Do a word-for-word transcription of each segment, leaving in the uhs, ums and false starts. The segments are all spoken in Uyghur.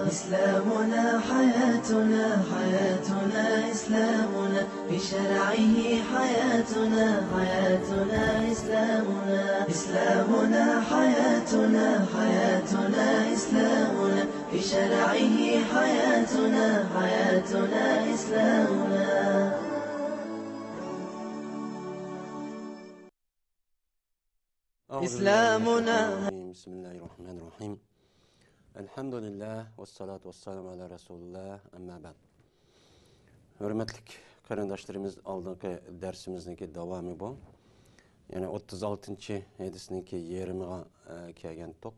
إسلامنا حياتنا، حياتنا إسلامنا، بشرعه حياتنا، حياتنا إسلامنا. إسلامنا حياتنا، حياتنا إسلامنا، بشرعه حياتنا، حياتنا إسلامنا. أعوذ بالله من الشيطان الرجيم. بسم الله الرحمن الرحيم. ئەلھەمدۇلىللاھ، ۋەسسالاتۇ ۋەسسالامۇ ئەلا رەسۇلىللاھ، ئەمما بەئد. ھۆرمەتلىك قېرىنداشلىرىمىز، ئالدىنقى دەرسىمىزنىڭكى داۋامى بۇ. يەنى ئوتتۇز ئالتىنچى ھەدىسنىڭكى يېرىمىغا، ئە، كەلگەنتۇق.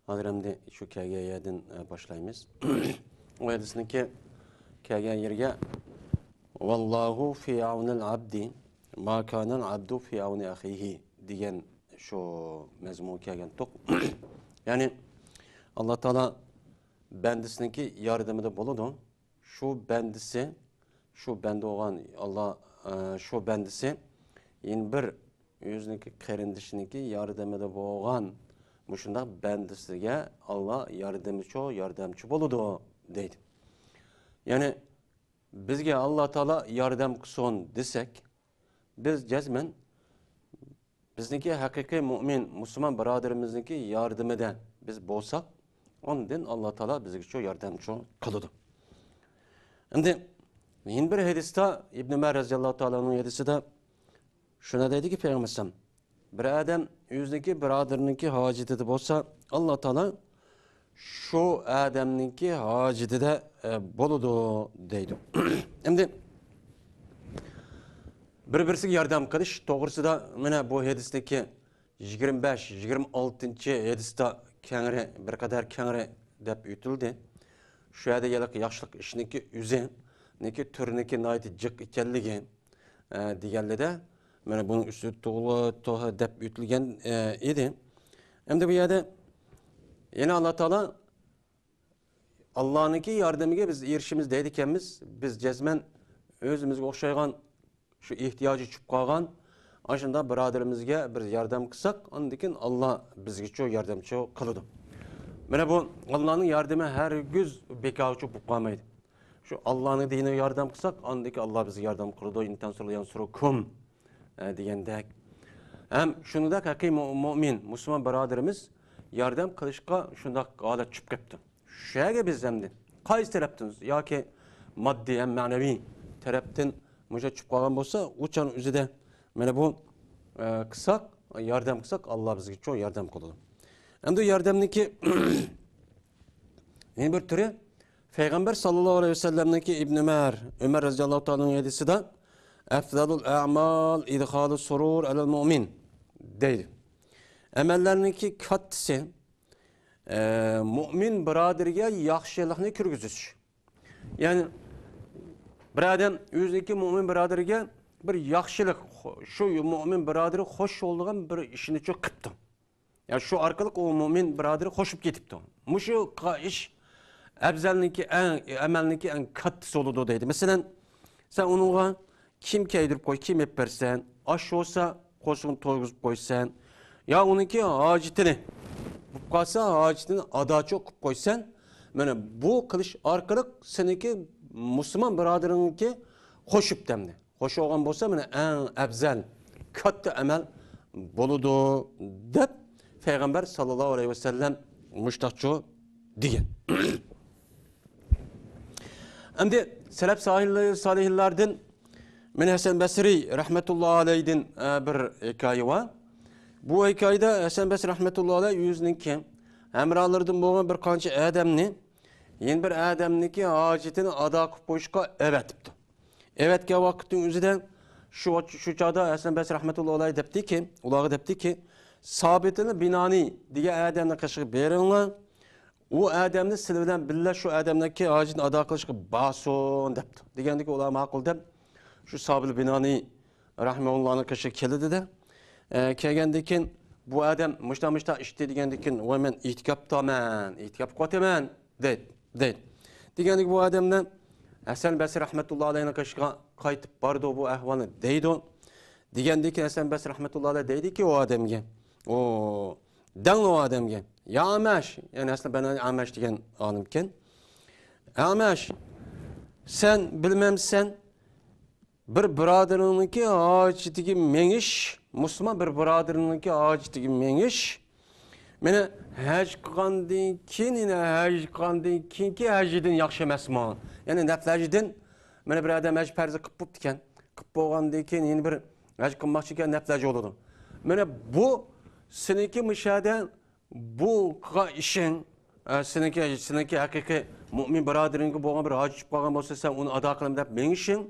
ھازىر ئەمدى شۇ كەلگەن يەردىن، ئە، باشلايمىز. ئۇ ھەدىسنىڭكى كەلگەن يېرىگە، «ۋاللاھۇ فى ئەۋنىل ئەبدى ما كانەل ئەبدۇ فى ئەۋنى ئەخىھى» دېگەن شۇ مەزمۇنغا كەلگەنتۇق. يەنى، ئاللا تائالا بەندىسىنىڭكى ياردىمىدە بولىدۇ. شۇ بەندىسى، شۇ بەندە بولغان ئاللا، ئە، شۇ بەندىسى يەنە بىر ئۆزىنىڭكى قېرىندىشىنىڭكى ياردىمىدە بولغان مۇشۇنداق بەندىسىگە ئاللا ياردەمچى، ياردەمچى بولىدۇ، دەيدۇ. يەنى، بىزگە ئاللا تائالا ياردەم قىلسۇن دېسەك، بىز جەزمەن بىزنىڭكى ھەقىقىي مۇئمىن، مۇسۇلمان بۇرادىرىمىزنىڭكى ياردىمىدە بىز بولساق، ئاندىن ئاللا تائالا بىزگىچۇ ياردەمچۇ قىلىدۇ. ئەمدى يەنە بىر ھەدىستە، ئىبن ئۆمەر رەزىياللاھۇ تائالا ئەنھۇنىڭ ھەدىسىدە شۇنداق دەيدىكى، پەيغەمبەر ئەلەيھىسسالام، بىر ئادەم ئۆزىنىڭكى بۇرادىرىنىڭكى ھاجىتىدە بولسا، ئاللا تائالا شۇ ئادەمنىڭكى ھاجىتىدە، ئە، بولىدۇ، دەيدۇ. ئەمدى بىر-بىرسىگە ياردەم قىلىش توغرىسىدا مانا بۇ ھەدىستىكى يىگىرمە بەش، يىگىرمە ئالتىنچى ھەدىستە كەڭرى، بىر قەدەر كەڭرى دەپ ئۆتۈلدى. شۇ يەردە ھېلىقى ياخشىلىق ئىشنىڭكى ئۆزىنىڭكى تۈرىنىڭكى ناھايىتى جىق ئىكەنلىكى، ئە، دېگەنلىدە، مانا بۇنىڭ ئۈستىدە توغرا، توغرا دەپ ئۆتۈلگەن، ئە، ئىدى. ئەمدى بۇ يەردە يەنە ئاللا تائالا، ئاللانىڭكى ياردىمىگە بىز ئېرىشىمىز دەيدىكەنمىز، بىز جەزمەن ئۆزىمىزگە ئوخشايدىغان، شۇ ئېھتىياجى چۈشۈپ قالغان ئاشۇنداق بۇرادىرىمىزگە بىر ياردەم قىلساق، ئاندىن كېيىن ئاللا بىزگىچۇ ياردەمچۇ قىلىدۇ. مانا بۇ ئاللانىڭ ياردىمى ھەرگىز بىكارچۇ بولۇپ قالمايدۇ. شۇ ئاللانىڭ دىنىغا ياردەم قىلساق، ئاندىن كېيىن ئاللا بىزگە ياردەم قىلىدۇ. «إن تنصروا الله ينصركم» ئە، دېگەندەك. ھەم شۇنىڭدەك ھەقىقىي مۇ-، مۇئمىن، مۇسۇلمان بۇرادىرىمىز ياردەم قىلىشقا شۇنداق ھالەت چۈشۈپ كەپتۇ. شۇ يەرگە بىز ئەمدى قايسى تەرەپتىن، ياكى ماددىي ھەم مەنىۋى تەرەپتىن مۇشۇ چۈشۈپ قالغان بولسا، ئۇ چاغنىڭ ئۆزىدە مانا بۇ، ئە، قىلساق، ياردەم قىلساق، ئاللا بىزگە چوڭ ياردەم قىلىدۇ. ئەمدى ياردەمنىڭكى يەنە بىر تۈرى، پەيغەمبەر ساللاللاھۇ ئەلەيھى ۋەسەللەمنىڭكى ئىبن ئۆمەر، ئۆمەر رەزىياللاھۇ تائالا ئەنھۇ ھەدىسىدە، «أفضل الأعمال إدخال السرور على المؤمن» دەيدۇ. ئەمەللەرنىڭكى كاتتىسى، ئە، مۇئمىن بۇرادىرىگە ياخشىلىقنى كىرگۈزۈش. يەنى بىر ئادەم ئۆزىنىڭكى مۇئمىن بۇرادىرىگە بىر ياخشىلىق، خو-، شۇ مۇئمىن بۇرادىرى خوش بولىدىغان بىر ئىشنىچۇ قىپتۇ. يا شۇ ئارقىلىق ئۇ مۇئمىن بۇرادىرى خوشۇپ كېتىپتۇ. مۇشۇ قا-، ئىش ئەۋزەلنىڭكى ئەڭ، ئەمەلنىڭكى ئەڭ كاتتىسى بولىدۇ دەيدۇ. مەسىلەن، سەن ئۇنىڭغا كىيىم كىيدۈرۈپ قوي، كىيىم ئېلىپ بەرسەن، ئاش بولسا قورسىقىنى تويغۇزۇپ قويسەن، يا ئۇنىڭكى ھاجىتىنى، بولۇپ قالسا ھاجىتىنى ئاداچۇ قىلىپ قويسەن، مانا بۇ قىلىش ئارقىلىق سېنىڭكى مۇسۇلمان بۇرادىرىڭنىڭكى خوشۇپ دەمدى. خوش بولغان بولسا، مانا ئەڭ ئەۋزەل، كاتتا ئەمەل بولىدۇ، دەپ پەيغەمبەر ساللاللاھۇ ئەلەيھى ۋەسەللەم مۇشتاقچۇ دېگەن. ئەمدى سەلەپ سالىھلىرىدىن، مەن ھەسەن بەسرى رەھمەتۇللاھى ئەلەيھىدىن، ئە، بىر ھېكايە بار. بۇ ھېكايىدە ھەسەن بەسرى رەھمەتۇللاھى ئەلەيھ ئۆزىنىڭكى ھەمراھلىرىدىن بولغان بىر قانچە ئادەمنى يەنە بىر ئادەمنىڭكى ھاجىتىنى ئادا قىلىپ قويۇشقا ئەۋەتىپتۇ. ئەۋەتكەن ۋاقىتنىڭ ئۆزىدە شۇ، شۇ چاغدا ھەسەن بەسرى رەھمەتۇللاھى ئەلەيھ دەپتىكى، ئۇلارغا دەپتىكى، سابىتىل بىنانى دېگەن ئادەمنىڭ قېشىغا بېرىڭلار، ئۇ ئادەمنى سىلەر بىلەن بىللە شۇ ئادەمنىڭكى ھاجىتىنى ئادا قىلىشقا بارسۇن دەپتۇ. دېگەندىكى ئۇلار ماقۇل دەپ، شۇ سابىل بىنانى رەھمەھۇللانىڭ قېشىغا كېلىدىدە، ئە، كەلگەندىن كېيىن بۇ ئادەم مۇشتا مۇشتا ئىشتى دېگەندىن كېيىن، ۋاي، مەن ئېتىكاپتامەن، ئېتىكاپ قىلىۋاتىمەن، دەيدۇ، دەيدۇ. دېگەندىكى بۇ ئادەملەر ھەسەن بەسرى رەھمەتۇللا ئەلەيھنىڭ قېشىغا قايتىپ بارىدۇ، بۇ ئەھۋالنى دەيدۇ. دېگەندىن كېيىن ھەسەن بەسرى رەھمەتۇللا ئەلەيھ دەيدىكى ئۇ ئادەمگە، ئۇ، دەڭ ئۇ ئادەمگە، يا ئەمەش، يەنى ئەسلى بەنانى ئەمەش دېگەن ئالىمكەن. ئەمەش، سەن بىلمەمسەن؟ بىر بۇرادىرىڭنىڭكى ھاجىتىگە مېڭىش، مۇسۇلمان بىر بۇرادىرىڭنىڭكى ھاجىتىگە مېڭىش، مانا ھەج قىلغاندىن كېيىن، يەنە ھەج قىلغاندىن كېيىنكى ھەجدىن ياخشى ئەمەسمۇ؟ يەنى نەپلى ھەجدىن، مانا بىر ئادەم ھەج پەرزى قىلىپ بوپتىكەن، قىلىپ بولغاندىن كېيىن يەنە بىر ھەج قىلماقچىكەن، نەپلى ھەج بولىدۇ. مانا بۇ سېنىڭكى مۇشۇ يەردە بۇ قىلغان ئىشىڭ، ئە، سېنىڭكى، سېنىڭكى ھەقىقىي مۇئمىن بۇرادىرىڭگە بولغان بىر ھاجىتى چۈشۈپ قالغان بولسا، سەن ئۇنى ئادا قىلىمەن دەپ مېڭىشىڭ،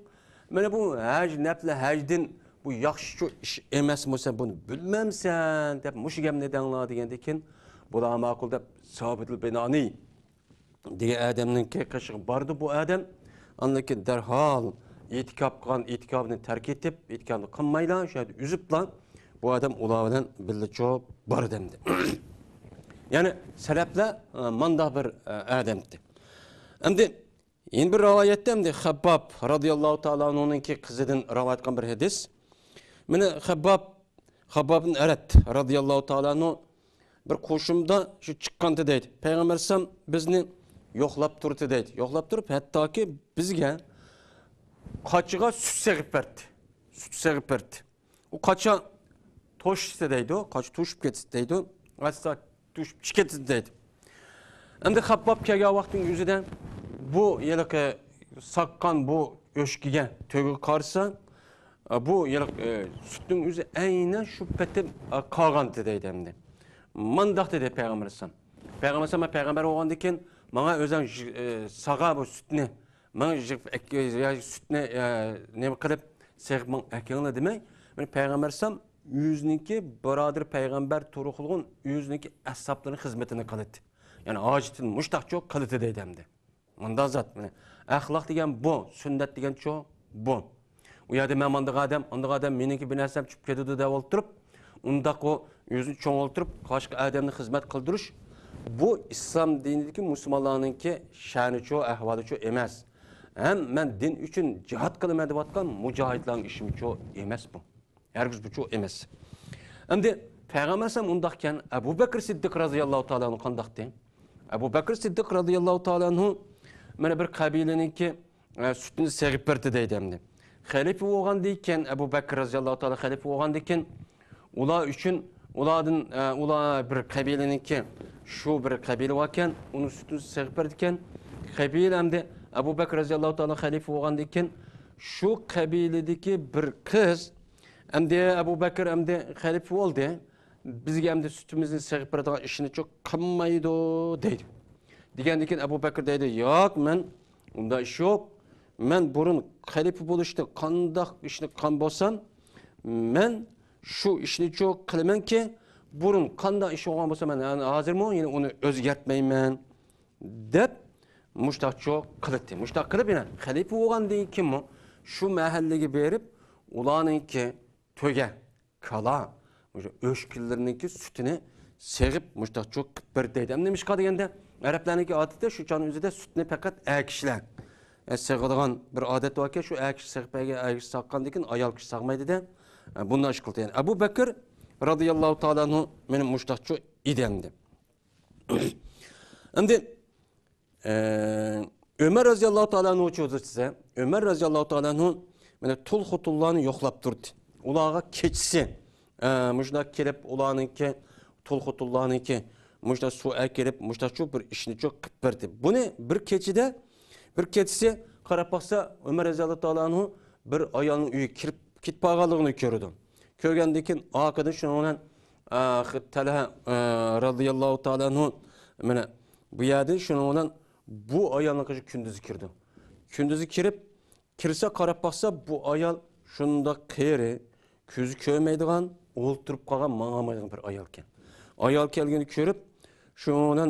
مانا بۇ ھەج نەپلى ھەجدىن بۇ ياخشىچۇ ئىش ئەمەسمۇ، سەن بۇنى بىلمەمسەن دەپ مۇشۇ گەپنى دەڭلار دېگەندىن كېيىن، بۇلار ماقۇل دەپ سابىتۇل بۇنانى دېگەن ئادەمنىڭكى قېشىغا باردى بۇ ئادەم. ئاندىن كېيىن دەرھال ئېتىكاپ قىلغان ئېتىكاپنى تەرك ئېتىپ، ئېتىكاپنى قىلمايلا، شۇ يەردە ئۈزۈپلا، بۇ ئادەم ئۇلار بىلەن بىللىچۇ باردى ئەمدى. يەنى سەلەپلەر، ئە، مانداق بىر، ئە، ئادەمدى. ئەمدى يەنە بىر رىۋايەتتە ئەمدى خەبباب رازىياللاھۇ تائالا ئەنھۇنىڭكى قىزىدىن رىۋايەت قىلغان بىر ھەدىس. مانا خەبباب، خەبباب ئىبن ئەرەت رازىياللاھۇ تائالا ئەنھۇ بىر قوشۇمدا شۇ چىققانتى دەيدۇ. پەيغەمبەر ئەلەيھىسسالام بىزنى يوقلاپ تۇرتى دەيدۇ. يوقلاپ تۇرۇپ، ھەتتاكى بىزگە قاچىغا سۈت سېغىپ بەردى. سۈت سېغىپ بەردى. ئۇ قاچا توشسا دەيدۇ، قاچا توشۇپ كەتسە دەيدۇ. ئاستا توشۇپ چىقىپ كەتسە دەيدۇ. ئەمدى خەبباب كەلگەن ۋاقىتنىڭ ئۆزىدە بۇ ھېلىقى ساققان بۇ ئۆشكىگە، تۆگىگە قارىسا، ئا، بۇ ھېلىقى، ئە، سۈتنىڭ ئۆزى ئەينەن شۇ پېتى، ئا، قالغانتى دەيدۇ ئەمدى. مانداق دېدى پەيغەمبەر ئەلەيھىسسالام. پەيغەمبەر ئەلەيھىسسالام، پەيغەمبەر بولغاندىن كېيىن ماڭا ئۆزۈڭ، ئە، ساغا بۇ سۈتنى، ماڭا يىغىپ ئەك-، يا سۈتنى، ئە، نېمە قىلىپ، سېغىپ ماڭا ئەكىڭلار دېمەي، مانا پەيغەمبەر ئەلەيھىسسالام ئۆزىنىڭكى بۇرادىرى پەيغەمبەر تۇرۇقلۇغۇن ئۆزىنىڭكى ئەسھابلىرىنىڭ خىزمىتىنى قىلىدۇ. يەنى ھاجىتىنى مۇشتاقچۇ قىلىدۇ دەيدۇ ئەمدى. مۇنداق زات، مانا ئەخلاق دېگەن بۇ، سۈننەت دېگەنچۇ بۇ. ئۇ يەردە مەن مانداق ئادەم، ئانداق ئادەم، مېنىڭكى بىر نەرسەم چۈشۈپ كېتىدۇ دەپ ئولتۇرۇپ، ئۇنداق ئۇ ئۆزىنى چوڭ ئولتۇرۇپ، باشقا ئادەمنى خىزمەت قىلدۇرۇش، بۇ ئىسلام دىنىدىكى مۇسۇلمانلارنىڭكى شەنىچۇ، ئەھۋالىچۇ ئەمەس. ھەم مەن دىن ئۈچۈن جىھاد قىلىمەن دەۋاتقان مۇجاھىدلارنىڭ ئىشىمۇچۇ ئەمەس بۇ. ھەرگىز بۇچۇ ئەمەس. ئەمدى پەيغەمبەر ئەلەيھىسسالام ئۇنداقكەن، ئەبۇ بەكرى سىددىق رازىياللاھۇ تائالا ئەنھۇ قانداقتى؟ ئەبۇ بەكرى سىددىق رازىياللاھۇ تائالا ئەنھۇ مانا بىر قەبىلىنىڭكى، ئە، سۈتىنى سېغىپ بەردى دەيدۇ ئەمدى. خەلىپە بولغاندىن كېيىن، ئەبۇ بەكرى رازىياللاھۇ تائالا خەلىپە بولغاندىن كېيىن، ئۇلار ئۈچۈن، ئۇلاردىن، ئە، ئۇلار بىر قەبىلىنىڭكى، شۇ بىر قەبىلە باركەن، ئۇنىڭ سۈتىنى سېغىپ بەردىكەن. قەبىلە ئەمدى ئەبۇ بەكرى رازىياللاھۇ تائالا خەلىپە بولغاندىن كېيىن، شۇ قەبىلىدىكى بىر قىز، ئەمدى ئەبۇ بەكرى ئەمدى خەلىپە بولدى. بىزگە ئەمدى سۈتىمىزنى سېغىپ بېرىدىغان ئىشنىچۇ قىلمايدۇ دەيدۇ. دېگەندىن كېيىن ئەبۇ بەكرى دەيدۇ، ياق، مەن ئۇنداق ئىش يوق. مەن بۇرۇن خەلىپە بولۇشتا قانداق ئىشنى قىلغان بولسام، مەن شۇ ئىشنىچۇ قىلىمەنكى، بۇرۇن قانداق ئىش بولغان بولسا، مەن ھازىرمۇ يەنە ئۇنى ئۆزگەرتمەيمەن دەپ مۇشتاقچۇ قىلاتتى. مۇشتاق قىلىپ يەنە خەلىپە بولغاندىن كېيىنمۇ شۇ مەھەللىگە بېرىپ، ئۇلارنىڭكى تۆگە، كالا، مۇشۇ ئۆچكىلىرىنىڭكى سۈتىنى سېغىپ مۇشتاقچۇ قىلىپ بەردى دەيدۇ. ئەمدى نېمىشقا دېگەندە، ئەرەبلەرنىڭكى ئادىتى شۇ چاغنىڭ ئۆزىدە سۈتنى پەقەت ئەر كىشىلەر، ئە، سېغىدىغان بىر ئادەت باركەن، شۇ ئەر كىشى سېغىپ بەرگەن، ئەر كىشى ساغقاندىن كېيىن ئايال كىشى ساغمايدۇ دە. ئە، بۇنداق ئىش قىلدى. يەنى ئەبۇ بەكىر رازىياللاھۇ تائالا ئەنھۇ مېنى مۇشتاقچۇ ئىدى ئەمدى. ئەمدى ئە، ئۆمەر رازىياللاھۇ تائالا ئەنھۇچۇ دېسە، ئۆمەر رازىياللاھۇ تائالا ئەنھۇ مانا تۇل خوتۇنلارنى يوقلاپ تۇردى. ئۇلارغا كېچىسى، ئە، مۇشۇنداق كېلىپ، ئۇلارنىڭكى، تۇل خوتۇنلارنىڭكى مۇشۇنداق سۇ ئەكېلىپ، مۇشۇنداقچۇ بىر ئىشنىچۇ قىلىپ بەردى. بۇنى بىر كېچىدە، بىر كېچىسى قاراپ باقسا، ئۆمەر رازىياللاھۇ تائالا ئەنھۇ بىر ئايالنىڭ ئۆيىگە كىرىپ كېتىپ قالغانلىقىنى كۆرىدۇ. كۆرگەندىن كېيىن ئارقىدىن شۇنىڭ بىلەن، ئە، تەلھە، ئە، رازىياللاھۇ تائالا ئەنھۇ مانا بۇ يەردىن شۇنىڭ بىلەن بۇ ئايالنىڭ قېشىغا كۈندۈزى كىرىدۇ. كۈندۈزى كىرىپ، كىرسە قاراپ باقسا، بۇ ئايال شۇنداق قېرى، كۆزى كۆرمەيدىغان، ئولتۇرۇپ قالغان، ماڭالمايدىغان بىر ئايالكەن. ئايال كەلگىنى كۆرۈپ، شۇنىڭ بىلەن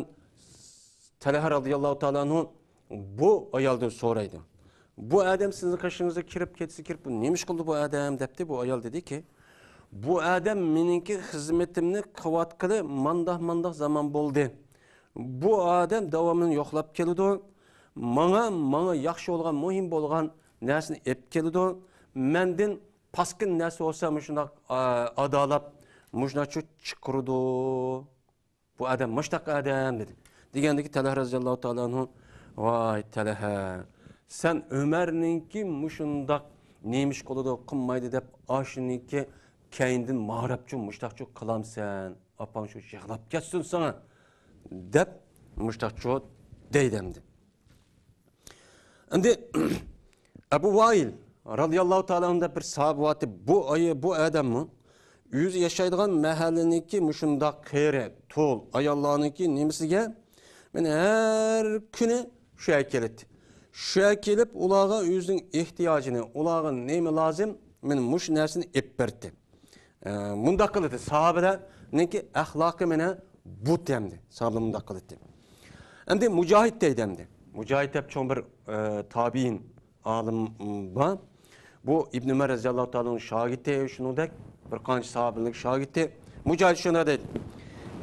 تەلھە رازىياللاھۇ تائالا ئەنھۇ بۇ ئايالدىن سورايدۇ. بۇ ئادەم سىزنىڭ قېشىڭىزغا كىرىپ، كېچىسى كىرىپ، بۇ نېمە ئىش قىلدى بۇ ئادەم؟ دەپتۇ. بۇ ئايال دېدىكى، بۇ ئادەم مېنىڭكى خىزمىتىمنى قىلىۋاتقىلى مانداق-مانداق زامان بولدى. بۇ ئادەم داۋاملىق يوقلاپ كېلىدۇ. ماڭا، ماڭا ياخشى بولغان، مۇھىم بولغان نەرسىنى ئېلىپ كېلىدۇ. مەندىن پاسكىنا نەرسە بولسا مۇشۇنداق، ئا، ئادالاپ، مۇشۇنداق چىقىرىدۇ. بۇ ئادەم مۇشۇنداق ئادەم دېدى. دېگەندىكى تەلھە رازىياللاھۇ تائالا ئەنھۇ ۋاي تەلھە، سەن ئۆمەرنىڭكى مۇشۇنداق نېمە ئىش قىلىدۇ، قىلمايدۇ دەپ، ئاشۇنىڭكى كەينىدىن ماراپچۇ، مۇشتاقچۇ قىلامسەن، ئاپاڭ شۇ يىغلاپ كەتسۇن ساڭا، دەپ مۇشتاقچۇ دەيدۇ ئەمدى. ئەمدى ئەبۇ ۋائىل رازىياللاھۇ تائالا ئەنھۇ دەپ بىر ساھابە بارتى. بۇ ئاي-، بۇ ئادەممۇ ئۆزى ياشايدىغان مەھەللىنىڭكى مۇشۇنداق قېرى، تول ئاياللارنىڭكى نېمىسىگە مەن ھەر كۈنى شۇ يەرگە كېلەتتى. شۇ يەرگە كېلىپ، ئۇلارغا ئۆزىنىڭ ئېھتىياجىنى، ئۇلارغا نېمە لازىم، مەن مۇشۇ نەرسىنى ئېلىپ بەردى. ئە، مۇنداق قىلدى، ساھابىلەرنىڭكى ئەخلاقى مانا بۇ ئەمدى. ساھابىلەر مۇنداق قىلدى. ئەمدى مۇجاھىد دەيدۇ ئەمدى. مۇجاھىد دەپ چوڭ بىر، ئە، تابىئىن ئالىم بار. بۇ ئىبن ئۆمەر رازىياللاھۇ تائالانىڭ شاگىرتى، شۇنىڭدەك بىر قانچە ساھابىنىڭ شاگىرتى. مۇجاھىد شۇنداق دەيدۇ.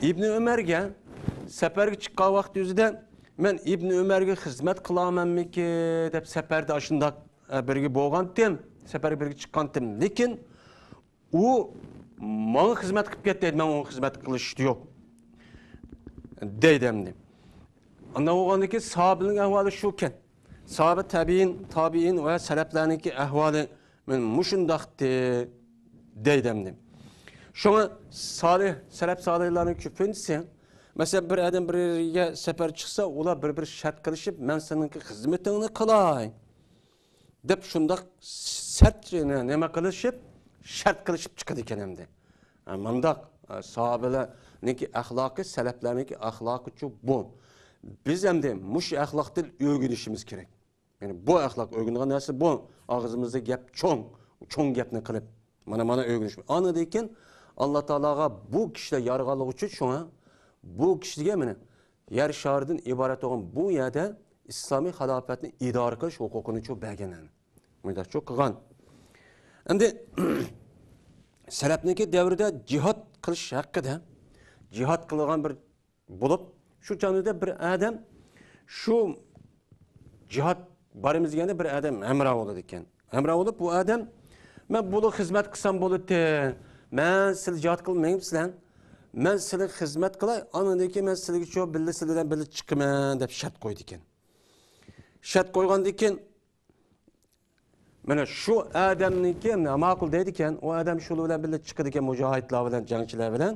ئىبن ئۆمەرگە سەپەرگە چىققان ۋاقتى ئۆزىدە مەن ئىبن ئۆمەرگە خىزمەت قىلارمەنمىكى دەپ سەپەردە ئاشۇنداق، ئە، بىرگە بولغانتىم، سەپەرگە بىرگە چىققانتىم. لېكىن ئۇ ماڭا خىزمەت قىلىپ كەتتى، مەن ئۇنىڭغا خىزمەت قىلىش يوق دەيدۇ ئەمدى. ئانداق بولغاندىكىن ساھابىنىڭ ئەھۋالى شۇكەن. ساھابە تەبىئىن، تابىئىن ۋە سەلەپلەرنىڭكى ئەھۋالى مانا مۇشۇنداقتى دەيدۇ ئەمدى. شۇڭا سالىھ، سەلەپ سالىھلارنىڭ كۆپىنچىسى، مەسىلەن، بىر ئادەم بىر يەرگە سەپەر چىقسا، ئۇلار بىر-بىر شەرت قىلىشىپ، مەن سېنىڭكى خىزمىتىڭنى قىلاي دەپ شۇنداق سەت، نېمە قىلىشىپ، شەرت قىلىشىپ چىقىدىكەن ئەمدى. ھە، مۇنداق، ھە، ساھابىلەرنىڭكى ئەخلاقى، سەلەپلەرنىڭكى ئەخلاقىچۇ بۇ. بىز ئەمدى مۇشۇ ئەخلاقتىن ئۆگىنىشىمىز كېرەك. يەنى بۇ ئەخلاق ئۆگىنىدىغان نەرسە بۇ. ئاغزىمىزدا گەپ چوڭ، چوڭ گەپنى قىلىپ، مانا، مانا ئۆگىنىش. ئاندىن كېيىن ئاللا تائالاغا بۇ كىشىلەر يارىغانلىقى ئۈچۈن شۇڭا بۇ كىشىگە مانا يەر شارىدىن ئىبارەت بولغان بۇ يەردە ئىسلامىي خىلاپەتنى ئىدارە قىلىش ھوقۇقىنى شۇ بەرگەن. مۇنداقچۇ قىلغان. ئەمدى سەلەپنىڭكى دەۋرىدە جىھاد قىلىش ھەققىدە، جىھاد قىلغان بىر بولۇپ، شۇ چاغدا بىر ئادەم شۇ جىھاد بارىمىز دېگەندە بىر ئادەم ھەمراھ بولىدىكەن. ھەمراھ بولۇپ، بۇ ئادەم، مەن بۇلارغا خىزمەت قىلسام بولىدۇ، مەن سىلەر جىھاد قىلمايمسىلەر، مەن سىلەرگە خىزمەت قىلاي، ئاندىن كېيىن مەن سىلەرگە شۇ بىللە سىلەر بىلەن بىللە چىقىمەن دەپ شەرت قويىدىكەن. شەرت قويغاندىن كېيىن، مانا شۇ ئادەمنىڭكى ماقۇل دەيدىكەن، ئۇ ئادەم شۇلار بىلەن بىللە چىقىدىكەن، مۇجاھىدلار بىلەن، جەڭچىلەر بىلەن،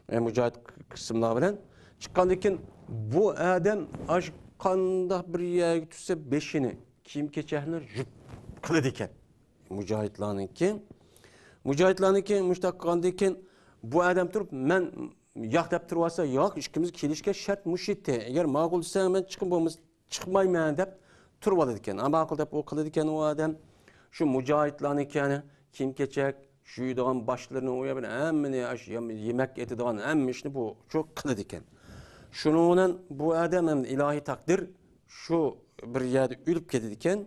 ئە، مۇجاھىد قىسىملار بىلەن چىققاندىن كېيىن، بۇ ئادەم ئاشۇ قانداق بىر يەرگە چۈشسە، بېشىنى، كىيىم-كېچەكلىرىنى يۇيۇپ قىلىدىكەن. مۇجاھىدلارنىڭكى، مۇجاھىدلارنىڭكى مۇشۇنداق قىلغاندىن كېيىن، بۇ ئادەم تۇرۇپ، مەن ياق دەپ تۇرۇۋالسا، ياق، ئىككىمىز كېلىشكەن شەرت مۇشۇ ئىدى. ئەگەر ماقۇل دېسەڭ، مەن چىقىم، بولمىسا چىقمايمەن دەپ تۇرۇۋالىدىكەن. ئەمما ماقۇل دەپ ئۇ قىلىدىكەن ئۇ ئادەم. شۇ مۇجاھىدلارنىڭكى يەنە كىيىم-كېچەك، يۇيىدىغان باشلىرىنى، ئۇ يەنە ھەممىنى، ئاشۇ يېمەك ئېتىدىغان ھەممە ئىشنى بۇ شۇ قىلىدىكەن. شۇنىڭ بىلەن بۇ ئادەم ئەمدى ئىلاھىي تەقدىر شۇ بىر يەردە ئۆلۈپ كېتىدىكەن.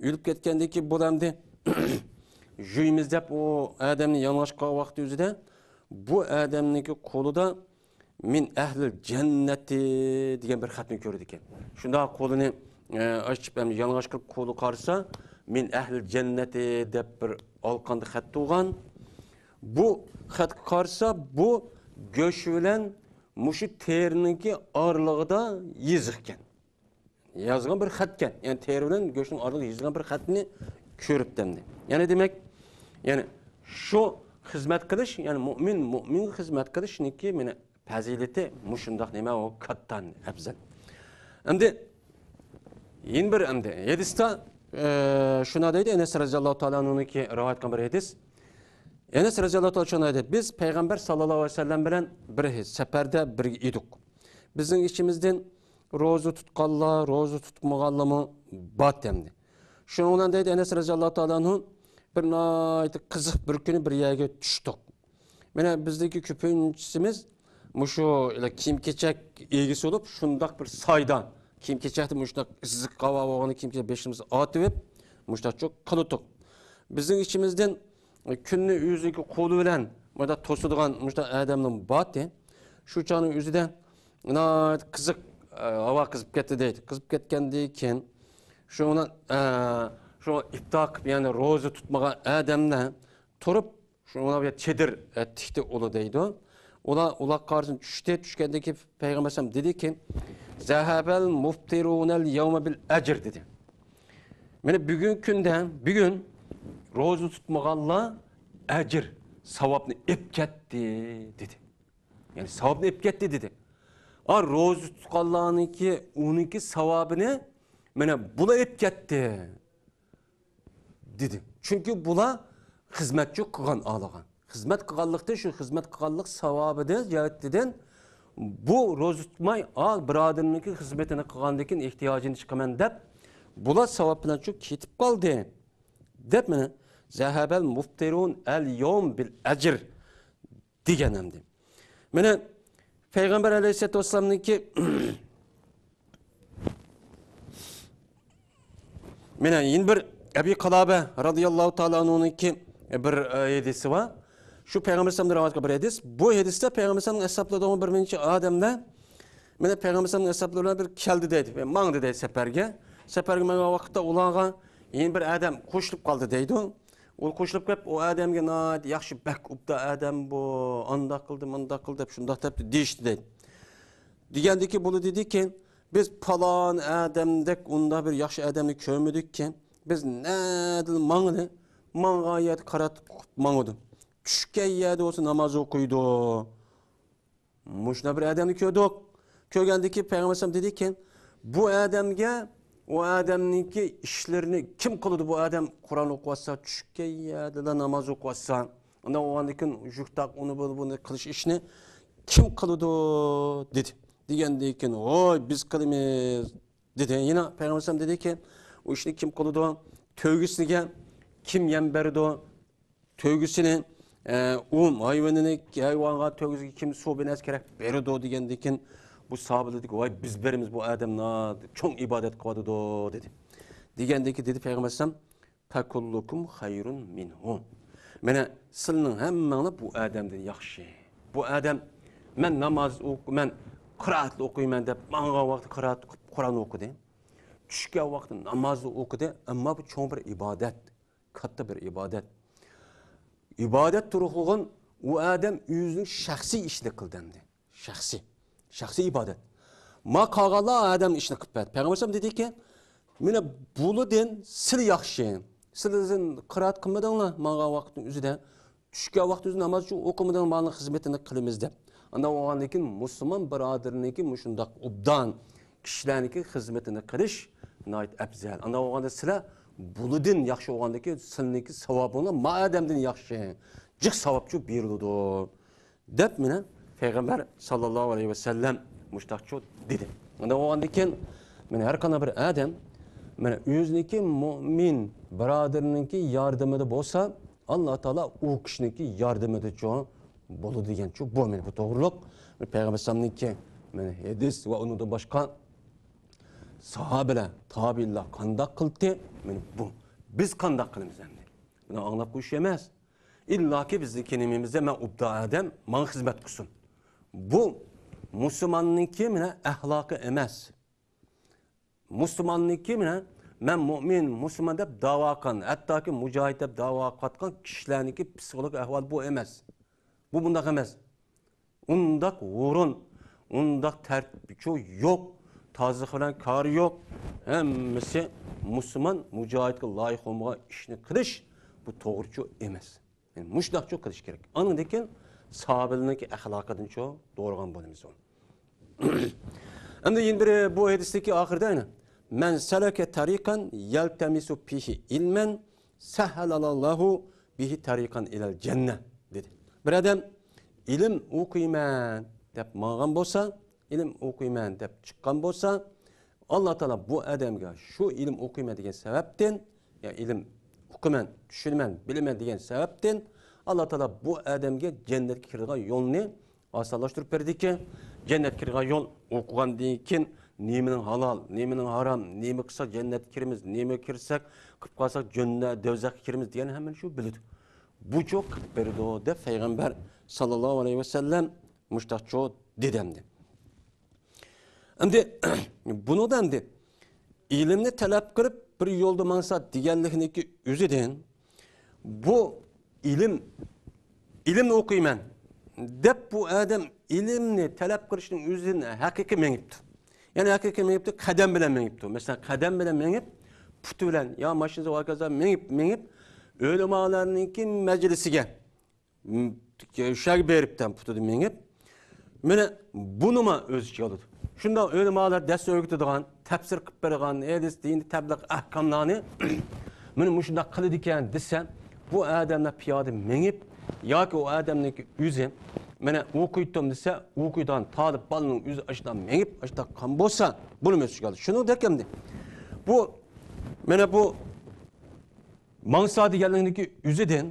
ئۆلۈپ كەتكەندىن كېيىن بۇ ئەمدى يۇيىمىز دەپ ئۇ ئادەمنى يالىڭاچ قىلغان ۋاقتى ئۆزىدە بۇ ئادەمنىڭكى قولىدا مىن ئەھلىل جەننەتى دېگەن بىر خەتنى كۆرىدىكەن. شۇنداق قولىنى، ئە، ئاچىپ ھەم يالىڭاچ قىلىپ قولىغا قارىسا، مىن ئەھلىل جەننەتى دەپ بىر ئالىقاندا خەت تۇرغان. بۇ خەتكە قارىسا، بۇ گۆش بىلەن مۇشۇ تېرىنىڭكى ئارىلىقىدا يېزىقكەن. يازغان بىر خەتكەن. يەنى تېرە بىلەن گۆشنىڭ ئارىلىقىدا يېزىلغان بىر خەتنى كۆرۈپتۇ ئەمدى. يەنى دېمەك، يەنى شۇ خىزمەت قىلىش، يەنى مۇئمىن مۇئمىنغا خىزمەت قىلىشنىڭكى مانا پەزىلىتى مۇشۇنداق نېمە ئۇ كاتتا ئەپزەل. ئەمدى يەنە بىر ئەمدى ھەدىستە، ئە، شۇنداق دەيدۇ، ئەنەس رەزىياللاھۇ تائالا ئەنھۇنىڭكى رىۋايەت قىلغان بىر ھەدىس. ئەنەس رەزىياللاھۇ تائالا شۇنداق دەيدۇ، بىز پەيغەمبەر ساللاللاھۇ ئەلەيھى ۋەسەللەم بىلەن بىر سەپەردە بىرگە ئىدۇق. بىزنىڭ ئىچىمىزدىن روزا تۇتقانلار، روزا تۇتمىغانلارمۇ بار ئەمدى. شۇنىڭ بىلەن دەيدۇ، ئەنەس رەزىياللاھۇ تائالا ئەنھۇ، بىر ناھايىتى قىزىق بىر كۈنى بىر يەرگە چۈشتۇق. مانا بىزدىكى كۆپىنچىسىمىز مۇشۇ كىيىم-كېچەك ئىگىسى بولۇپ، شۇنداق بىر سايدا، كىيىم-كېچەكتە مۇشۇنداق ئىسسىق ھاۋا بولغاندا كىيىم-كېچەك بېشىمىزغا ئارتىۋېلىپ، مۇشۇنداق چوق قىلاتتۇق. بىزنىڭ ئىچىمىزدىن كۈننى ئۆزىنىڭكى قولى بىلەن مۇنداق توسىدىغان مۇشۇنداق ئادەملەر بارتى. شۇ چاغنىڭ ئۆزىدە ناھايىتى قىزىق، ئە، ھاۋا قىزىپ كەتتى دەيدۇ. قىزىپ كەتكەندىن كېيىن شۇنى، ئە، شۇ ئىپتار قىلىپ، يەنى روزا تۇتمىغان ئادەملەر تۇرۇپ، شۇنىڭغا بىر چېدىر، ئە، تىكتى ئۇلار دەيدۇ. ئۇلار، ئۇلار قارىسىنى چۈشتى، چۈشكەندىن كېيىن پەيغەمبەر ئەلەيھىسسالام دېدىكى، «زەھەبەل مۇفتىرۇنەل يەۋمە بىل ئەجر» دېدى. مانا بۈگۈنكى كۈندە، بۈگۈن روزا تۇتمىغانلار ئەجىر، ساۋابنى ئېلىپ كەتتى دېدى. يەنى ساۋابنى ئېلىپ كەتتى دېدى. ئا، روزا تۇتقانلارنىڭكى، ئۇنىڭكى ساۋابىنى مانا بۇلار ئېلىپ كەتتى دېدى. چۈنكى بۇلار خىزمەتچۇ قىلغان ئالىغان. خىزمەت قىلغانلىقتىن، شۇ خىزمەت قىلغانلىق ساۋابىدىن، جەھەتتىن بۇ روزا تۇتماي، ئا، بۇرادىرىمنىڭكى خىزمىتىنى قىلغاندىكىن ئېھتىياجىنى چىقىمەن دەپ، بۇلار ساۋاب بىلەن شۇ كېتىپ قالدى دەپ، مانا، «زەھەبەل مۇفتىرۇن ئەل يەۋم بىل ئەجر» دېگەن ئەمدى. مانا، پەيغەمبەر ئەلەيھىسسالاتۇ ۋەسسالامنىڭكى مانا يەنە بىر ئەبى قىلابە رازىياللاھۇ تائالا ئەنھۇنىڭكى بىر، ئە، ھەدىسى بار. شۇ پەيغەمبەر ئەلەيھىسسالامدىن رىۋايەت قىلغان بىر ھەدىس. بۇ ھەدىستە پەيغەمبەر ئەلەيھىسسالامنىڭ ئەسھابلىرىدىن بىر نەچچە ئادەملەر، مانا پەيغەمبەر ئەلەيھىسسالامنىڭ ئەسھابلىرى بىلەن بىر كەلدى دەيدۇ. ماڭدى دەيدۇ سەپەرگە. سەپەرگە ماڭغان ۋاقىتتا ئۇلارغا يەنە بىر ئادەم قوشۇلۇپ قالدى دەيدۇ. ئۇ قوشۇلۇپ كېلىپ، ئۇ ئادەمگە ناھايىتى ياخشى، بەك ئوبدان ئادەم بۇ، ئانداق قىلدى، مۇنداق قىلدى دەپ، شۇنداق دەپ دېيىشتى دەيدۇ. دېگەندىكى، بۇلار دېدىكى، بىز پالان ئادەمدەك ئۇنداق بىر ياخشى ئادەمنى كۆرمىدۇقكەن. بىز نەدىلا ماڭىدۇ، ماڭغان يەردە قارا تۇتۇپ ماڭىدۇ. چۈشكەن يەردە بولسا ناماز ئوقۇيدۇ. مۇشۇنداق بىر ئادەمنى كۆردۇق. كۆرگەندىكى پەيغەمبەر ئەلەيھىسسالام دېدىكى، بۇ ئادەمگە، ئۇ ئادەمنىڭكى ئىشلىرىنى كىم قىلىدۇ؟ بۇ ئادەم قۇرئان ئوقۇۋاتسا، چۈشكەن يەردىلا ناماز ئوقۇۋاتسا، ئۇنداق بولغاندىكىن يۇرتاق ئۇنى بۇنى، بۇنى قىلىش ئىشنى كىم قىلىدۇ؟ دېدى. دېگەندىكىن، ھوي، بىز قىلىمىز، دېدى. يەنە پەيغەمبەر ئەلەيھىسسالام دېدىكى، ئۇ ئىشنى كىم قىلىدۇ؟ تۆگىسىگە كىم يەم بېرىدۇ؟ تۆگىسىنى، ئە، ئۇ ھايۋىنىنى، ھايۋانغا، تۆگىسىگە كىم سۇ بىر نەرسە كېرەك بېرىدۇ دېگەندىكىن، بۇ ساھابىلەر دېدىكى، ۋاي، بىز بېرىمىز، بۇ ئادەم ناھايىتى چوڭ ئىبادەت قىلىۋاتىدۇ، دېدى. دېگەندىكى، دېدى پەيغەمبەر ئەلەيھىسسالام، «فەكۇللۇكۇم خەيرۇن مىنھۇ.» مانا، سىلىنىڭ ھەممەڭلار بۇ ئادەمدىن ياخشى. بۇ ئادەم، مەن ناماز ئوق-، مەن قىرائەتلا ئوقۇيمەن دەپ، ماڭغان ۋاقتى قىرائەت ئوقۇپ، قۇرئان ئوقۇدى. چۈشكەن ۋاقتى نامازلا ئوقۇدى. ئەمما بۇ چوڭ بىر ئىبادەت. كاتتا بىر ئىبادەت. ئىبادەت تۇرۇقلۇغۇن ئۇ ئادەم ئۆزىنىڭ شەخسىي ئىشىنى قىلدى ئەمدى. شەخسىي. شەخسىي ئىبادەت. ما قالغانلار ئادەم ئىشىنى قىلىپ بەردى. پەيغەمبەر ئەلەيھىسسالام دېدىكى، مانا بۇلىدىن سىل ياخشى. سىل ئۆزۈن قىرائەت قىلمىدىڭلار ماڭغان ۋاقىتنىڭ ئۆزىدە. چۈشكەن ۋاقىت ئۆزى ناماز ئۈچۈن ئوقۇمىدىڭ، ماڭا خىزمىتىنى قىلىمىز دەپ. ئانداق بولغاندىن كېيىن مۇسۇلمان بۇرادىرىنىڭكى مۇشۇنداق ئوبدان كىشىلەرنىڭكى خىزمىتىنى قىلىش ناھايىتى ئەپزەل. ئانداق بولغاندا سىلەر بۇلىدىن ياخشى بولغاندىن كېيىن سىلىنىڭكى ساۋابىڭلار ما ئادەمدىن ياخشى. جىق ساۋابچۇ بېرىلىدۇ. دەپ مانا پەيغەمبەر ساللاللاھۇ ئەلەيھى ۋەسەللەم مۇشتاقچۇ دېدى. ئانداق بولغاندىن كېيىن مانا ھەر قانداق بىر ئادەم مانا ئۆزىنىڭكى مۇئمىن بۇرادىرىنىڭكى ياردىمىدا بولسا، ئاللا تائالا ئۇ كىشىنىڭكى ياردىمىدىچۇ بولىدۇ دېگەنچۇ. بۇ مانا بۇ توغرۇلۇق پەيغەمبەر ئەلەيھىسسالامنىڭكى مانا ھەدىس ۋە ئۇنىڭدىن باشقا ساھابىلەر، تابىئىنلار قانداق قىلدى؟ مانا بۇ. بىز قانداق قىلىمىز ئەمدى؟ بۇنى ئاڭلاپ قويۇش ئەمەس. ئىللاكى بىزنىڭ كىنىمىمىزدە مەن ئوبدان ئادەم، ماڭا خىزمەت قىلسۇن. بۇ مۇسۇلماننىڭكى مانا ئەخلاقى ئەمەس. مۇسۇلماننىڭكى مانا مەن مۇئمىن، مۇسۇلمان دەپ داۋا قىلغان، ھەتتاكى مۇجاھىد دەپ داۋا قىلىۋاتقان كىشىلەرنىڭكى پسىخولوگىك ئەھۋالى بۇ ئەمەس. بۇ بۇنداق ئەمەس. ئۇنداق ھۇرۇن، ئۇنداق تەرتىپچۇ يوق، تازىلىق بىلەن كارى يوق. ھەممىسى مۇسۇلمان، مۇجاھىدقا لايىق بولمىغان ئىشنى قىلىش، بۇ توغرىچۇ ئەمەس. يەنى مۇشۇنداقچۇ قىلىش كېرەك. ئاندىن كېيىن ساھابىلەرنىڭكى ئەخلاقىدىنچۇ دورىغان بولىمىز ئۇنى. ئەمدى يەنە بىر بۇ ھەدىستىكى ئاخىرىدا يەنە، «مەن سەلەكە تەرىقەن يەلتەمىسۇ فىھى ئىلمەن سەھھەلەللاھۇ بىھى تەرىقەن ئىلەل جەننە» دېدى. بىر ئادەم ئىلىم ئوقۇيمەن دەپ ماڭغان بولسا، ئىلىم ئوقۇيمەن دەپ چىققان بولسا، ئاللا تائالا بۇ ئادەمگە شۇ ئىلىم ئوقۇيمەن دېگەن سەۋەبتىن، يا ئىلىم ئوقۇيمەن، چۈشىنىمەن، بىلىمەن دېگەن سەۋەبتىن، ئاللا تائالا بۇ ئادەمگە جەننەتكە كىرىدىغان يولنى ئاسانلاشتۇرۇپ بېرىدىكەن. جەننەتكە كىرىدىغان يول ئوقۇغاندىن كېيىن نېمىنىڭ ھالال، نېمىنىڭ ھارام، نېمە قىلساق جەننەتكە كىرىمىز، نېمە كىرسەك، قىلىپ قالساق جەننە-، دوزاخقا كىرىمىز دېگەن ھەممىنى شۇ بىلىدۇ. بۇچۇ قىلىپ بېرىدۇ دەپ پەيغەمبەر ساللاللاھۇ ئەلەيھى ۋەسەللەم مۇشتاقچۇ دېدى ئەمدى. ئەمدى بۇنىڭدا ئەمدى ئىلىمنى تەلەپ قىلىپ بىر يولدا ماڭسا دېگەنلىكنىڭكى ئۆزىدىن بۇ ئىلىم، ئىلىمنى ئوقۇيمەن دەپ بۇ ئادەم ئىلىمنى تەلەپ قىلىشنىڭ ئۆزىدىن ھەقىقىي مېڭىپتۇ. يەنى ھەقىقىي مېڭىپتۇ، قەدەم بىلەن مېڭىپتۇ. مەسىلەن، قەدەم بىلەن مېڭىپ، پۇتى بىلەن يا ماشىنىسى ۋە ھاكازا مېڭىپ، مېڭىپ، ئۆلىمالارنىڭكى مەجلىسىگە، م، شۇ يەرگە بېرىپتۇ، پۇتىدا مېڭىپ. مانا بۇنىمۇ ئۆز ئىچىگە ئالىدۇ. شۇنداق ئۆلىمالار دەرس ئۆگىتىدىغان، تەپسىر قىلىپ بېرىدىغان، ھەدىس، دىنىي تەبلىغ ئەھكاملارنى مانا مۇشۇنداق قىلىدىكەن دېسە، بۇ ئادەملەر پىيادە مېڭىپ ياكى ئۇ ئادەمنىڭكى ئۆزى، مانا ئوقۇيتتۇم دېسە، ئوقۇيدىغان تالىپ بالىنىڭ ئۆزى ئاشۇنداق مېڭىپ، ئاشۇنداق قىلغان بولسا، بۇنىمۇ ئۆز ئىچىگە ئالىدۇ. شۇنىڭدەك ئەمدى بۇ، مانا بۇ ماڭسا دېگەنلىكنىڭكى ئۆزىدىن،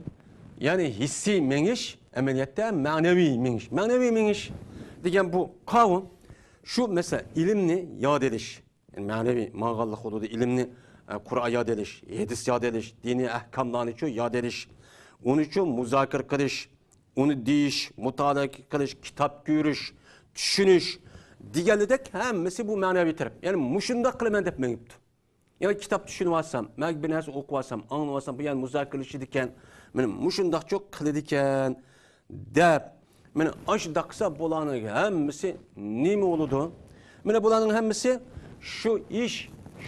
يەنى ھېسسىي مېڭىش ئەمەلىيەتتە مەنىۋى مېڭىش. مەنىۋى مېڭىش دېگەن بۇ قاۋۇ، شۇ مەسىلەن، ئىلىمنى ياد ئېلىش، يەنى مەنىۋى ماڭغانلىق بولىدۇ، ئىلىمنى، ئە، قۇرئان ياد ئېلىش، ھەدىس ياد ئېلىش، دىنىي ئەھكاملارنىچۇ ياد ئېلىش، ئۇنىچۇ مۇزاكىرە قىلىش، ئۇنى دېيىش، مۇتالىئە قىلىش، كىتاب كۆرۈش، چۈشىنىش دېگەنلىدەك ھەممىسى بۇ مەنەۋى تەرەپ. يەنى مۇشۇنداق قىلىمەن دەپ مېڭىپتۇ. يەنى كىتاب چۈشىنىۋالسام، مەن بىر نەرسە ئوقۇۋالسام، ئاڭلىۋالسام، بۇ يەنى مۇزاكىرىلىشىدىكەن، مانا مۇشۇنداقچۇ قىلىدىكەن دەپ، مانا ئاشۇنداق قىلسا، بۇلارنىڭ ھەممىسى نېمە بولىدۇ؟ مانا بۇلارنىڭ ھەممىسى شۇ ئىش،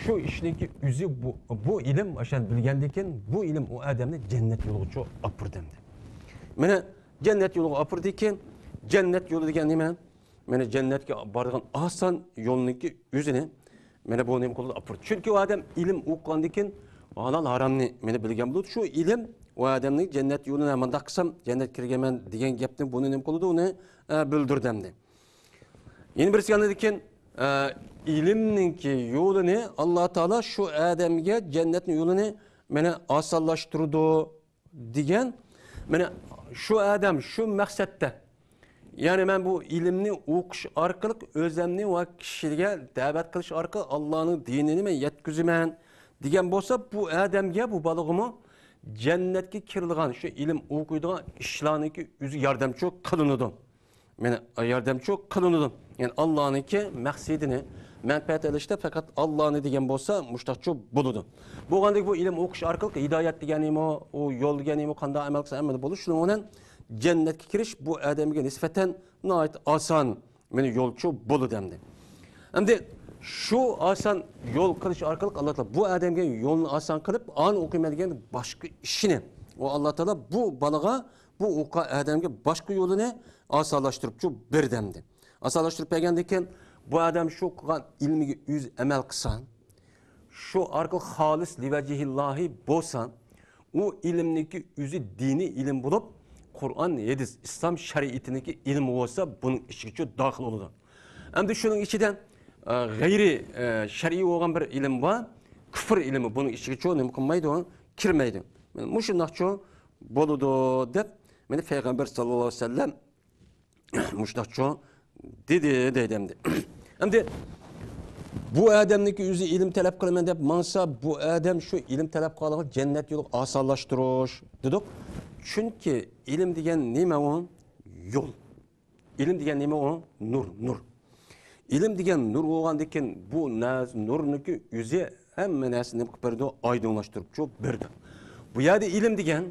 شۇ ئىشنىڭكى ئۆزى بۇ، بۇ ئىلىم، ئاشۇنى بىلگەندىن كېيىن، بۇ ئىلىم ئۇ ئادەمنى جەننەت يولىغىچۇ ئاپىرىدۇ ئەمدى. مانا جەننەت يولىغا ئاپىرىدىكەن، جەننەت يولى دېگەن نېمە؟ مانا جەننەتكە بارىدىغان ئاسان يولنىڭكى ئۆزىنى مانا بۇ نېمە قىلىدۇ؟ ئاپىرىدۇ. چۈنكى ئۇ ئادەم ئىلىم ئوقۇغاندىن كېيىن ھالال ھارامنى مانا بىلگەن بولىدۇ. شۇ ئىلىم ئۇ ئادەمنىڭ جەننەت يولىنى مۇنداق قىلسام جەننەتكە كىرگەنمەن دېگەن گەپنى، بۇنى نېمە قىلىدۇ؟ ئۇنى، ئە، بىلدۈردى ئەمدى. يەنە بىرسى ئاندىن كېيىن، ئە، ئىلىمنىڭكى يولىنى ئاللا تائالا شۇ ئادەمگە جەننەتنىڭ يولىنى مانا ئاسانلاشتۇرىدۇ. دېگەن، مانا شۇ ئادەم شۇ مەقسەتتە، يەنى مەن بۇ ئىلىمنى ئوقۇش ئارقىلىق ئۆزەمنى ۋە كىشىگە دەۋەت قىلىش ئارقىلىق ئاللانىڭ دىنىنى مەن يەتكۈزىمەن دېگەن بولسا، بۇ ئادەمگە، بۇ بالىغىمۇ جەننەتكە كىرىدىغان شۇ ئىلىم ئوقۇيدىغان ئىشلارنىڭكى ئۆزى ياردەمچى قىلىنىدۇ. مانا ياردەمچى قىلىنىدۇ. يەنى ئاللانىڭكى مەقسىتىنى، مەنپەئەت ئېلىشتا پەقەت ئاللانى دېگەن بولسا، مۇشتاقچۇ بولىدۇ. بولغاندىكىن بۇ ئىلىم ئوقۇش ئارقىلىق ھىدايەت دېگەن نېمە، ئۇ يول دېگەن نېمە، قانداق ئەمەل قىلسا ئەمەل بولۇش، شۇنىڭ بىلەن جەننەتكە كىرىش بۇ ئادەمگە نىسبەتەن ناھايىتى ئاسان، مانا يولچۇ بولىدۇ ئەمدى. ئەمدى شۇ ئاسان يول قىلىش ئارقىلىق ئاللا تائالا بۇ ئادەمگە يولنى ئاسان قىلىپ، ئانى ئوقۇيمەن دېگەن باشقا ئىشىنى، ئۇ ئاللا تائالا بۇ بالىغا بۇ ئوقۇغان ئادەمگە باشقا يولىنى ئاسانلاشتۇرۇپچۇ بىردەمدە. ئاسانلاشتۇرۇپ بەرگەندىن كېيىن، بۇ ئادەم شۇ قىلغان ئىلمىگە ئۆزى ئەمەل قىلسا، شۇ ئارقىلىق خالىس لىۋەجىھىللاھى بولسا، ئۇ ئىلىمنىڭكى ئۆزى دىنىي ئىلىم بولۇپ، قۇرئان، ھەدىس، ئىسلام شەرىئىتىنىڭكى ئىلمى بولسا، بۇنىڭ ئىچىگىچۇ داخىل بولىدۇ. ئەمدى شۇنىڭ ئىچىدە، ئە، غەيرىي، ئە، شەرئىي بولغان بىر ئىلىم بار، كۇفر ئىلمى، بۇنىڭ ئىچىگىچۇ نېمە قىلمايدۇ، كىرمەيدۇ. مۇشۇنداقچۇ بولىدۇ دەپ، مانا پەيغەمبەر ساللاللاھۇ ئەلەيھى ۋەسەللەم مۇشۇنداقچۇ دېدى، دەيدۇ ئەمدى. ئەمدى بۇ ئادەمنىڭكى ئۆزى ئىلىم تەلەپ قىلىمەن دەپ ماڭسا، بۇ ئادەم شۇ ئىلىم تەلەپ قىلغانلىقى جەننەت يولى ئاسانلاشتۇرۇش دېدۇق. چۈنكى ئىلىم دېگەن نېمە ئۇ؟ يول. ئىلىم دېگەن نېمە ئۇ؟ نۇر، نۇر. ئىلىم دېگەن نۇر بولغاندىكىن، بۇ نەرس-، نۇرنىڭكى ئۆزى ھەممە نەرسىنى نېمە قىلىپ بېرىدۇ؟ ئايدىڭلاشتۇرۇپچۇ بېرىدۇ. بۇ يەردە ئىلىم دېگەن،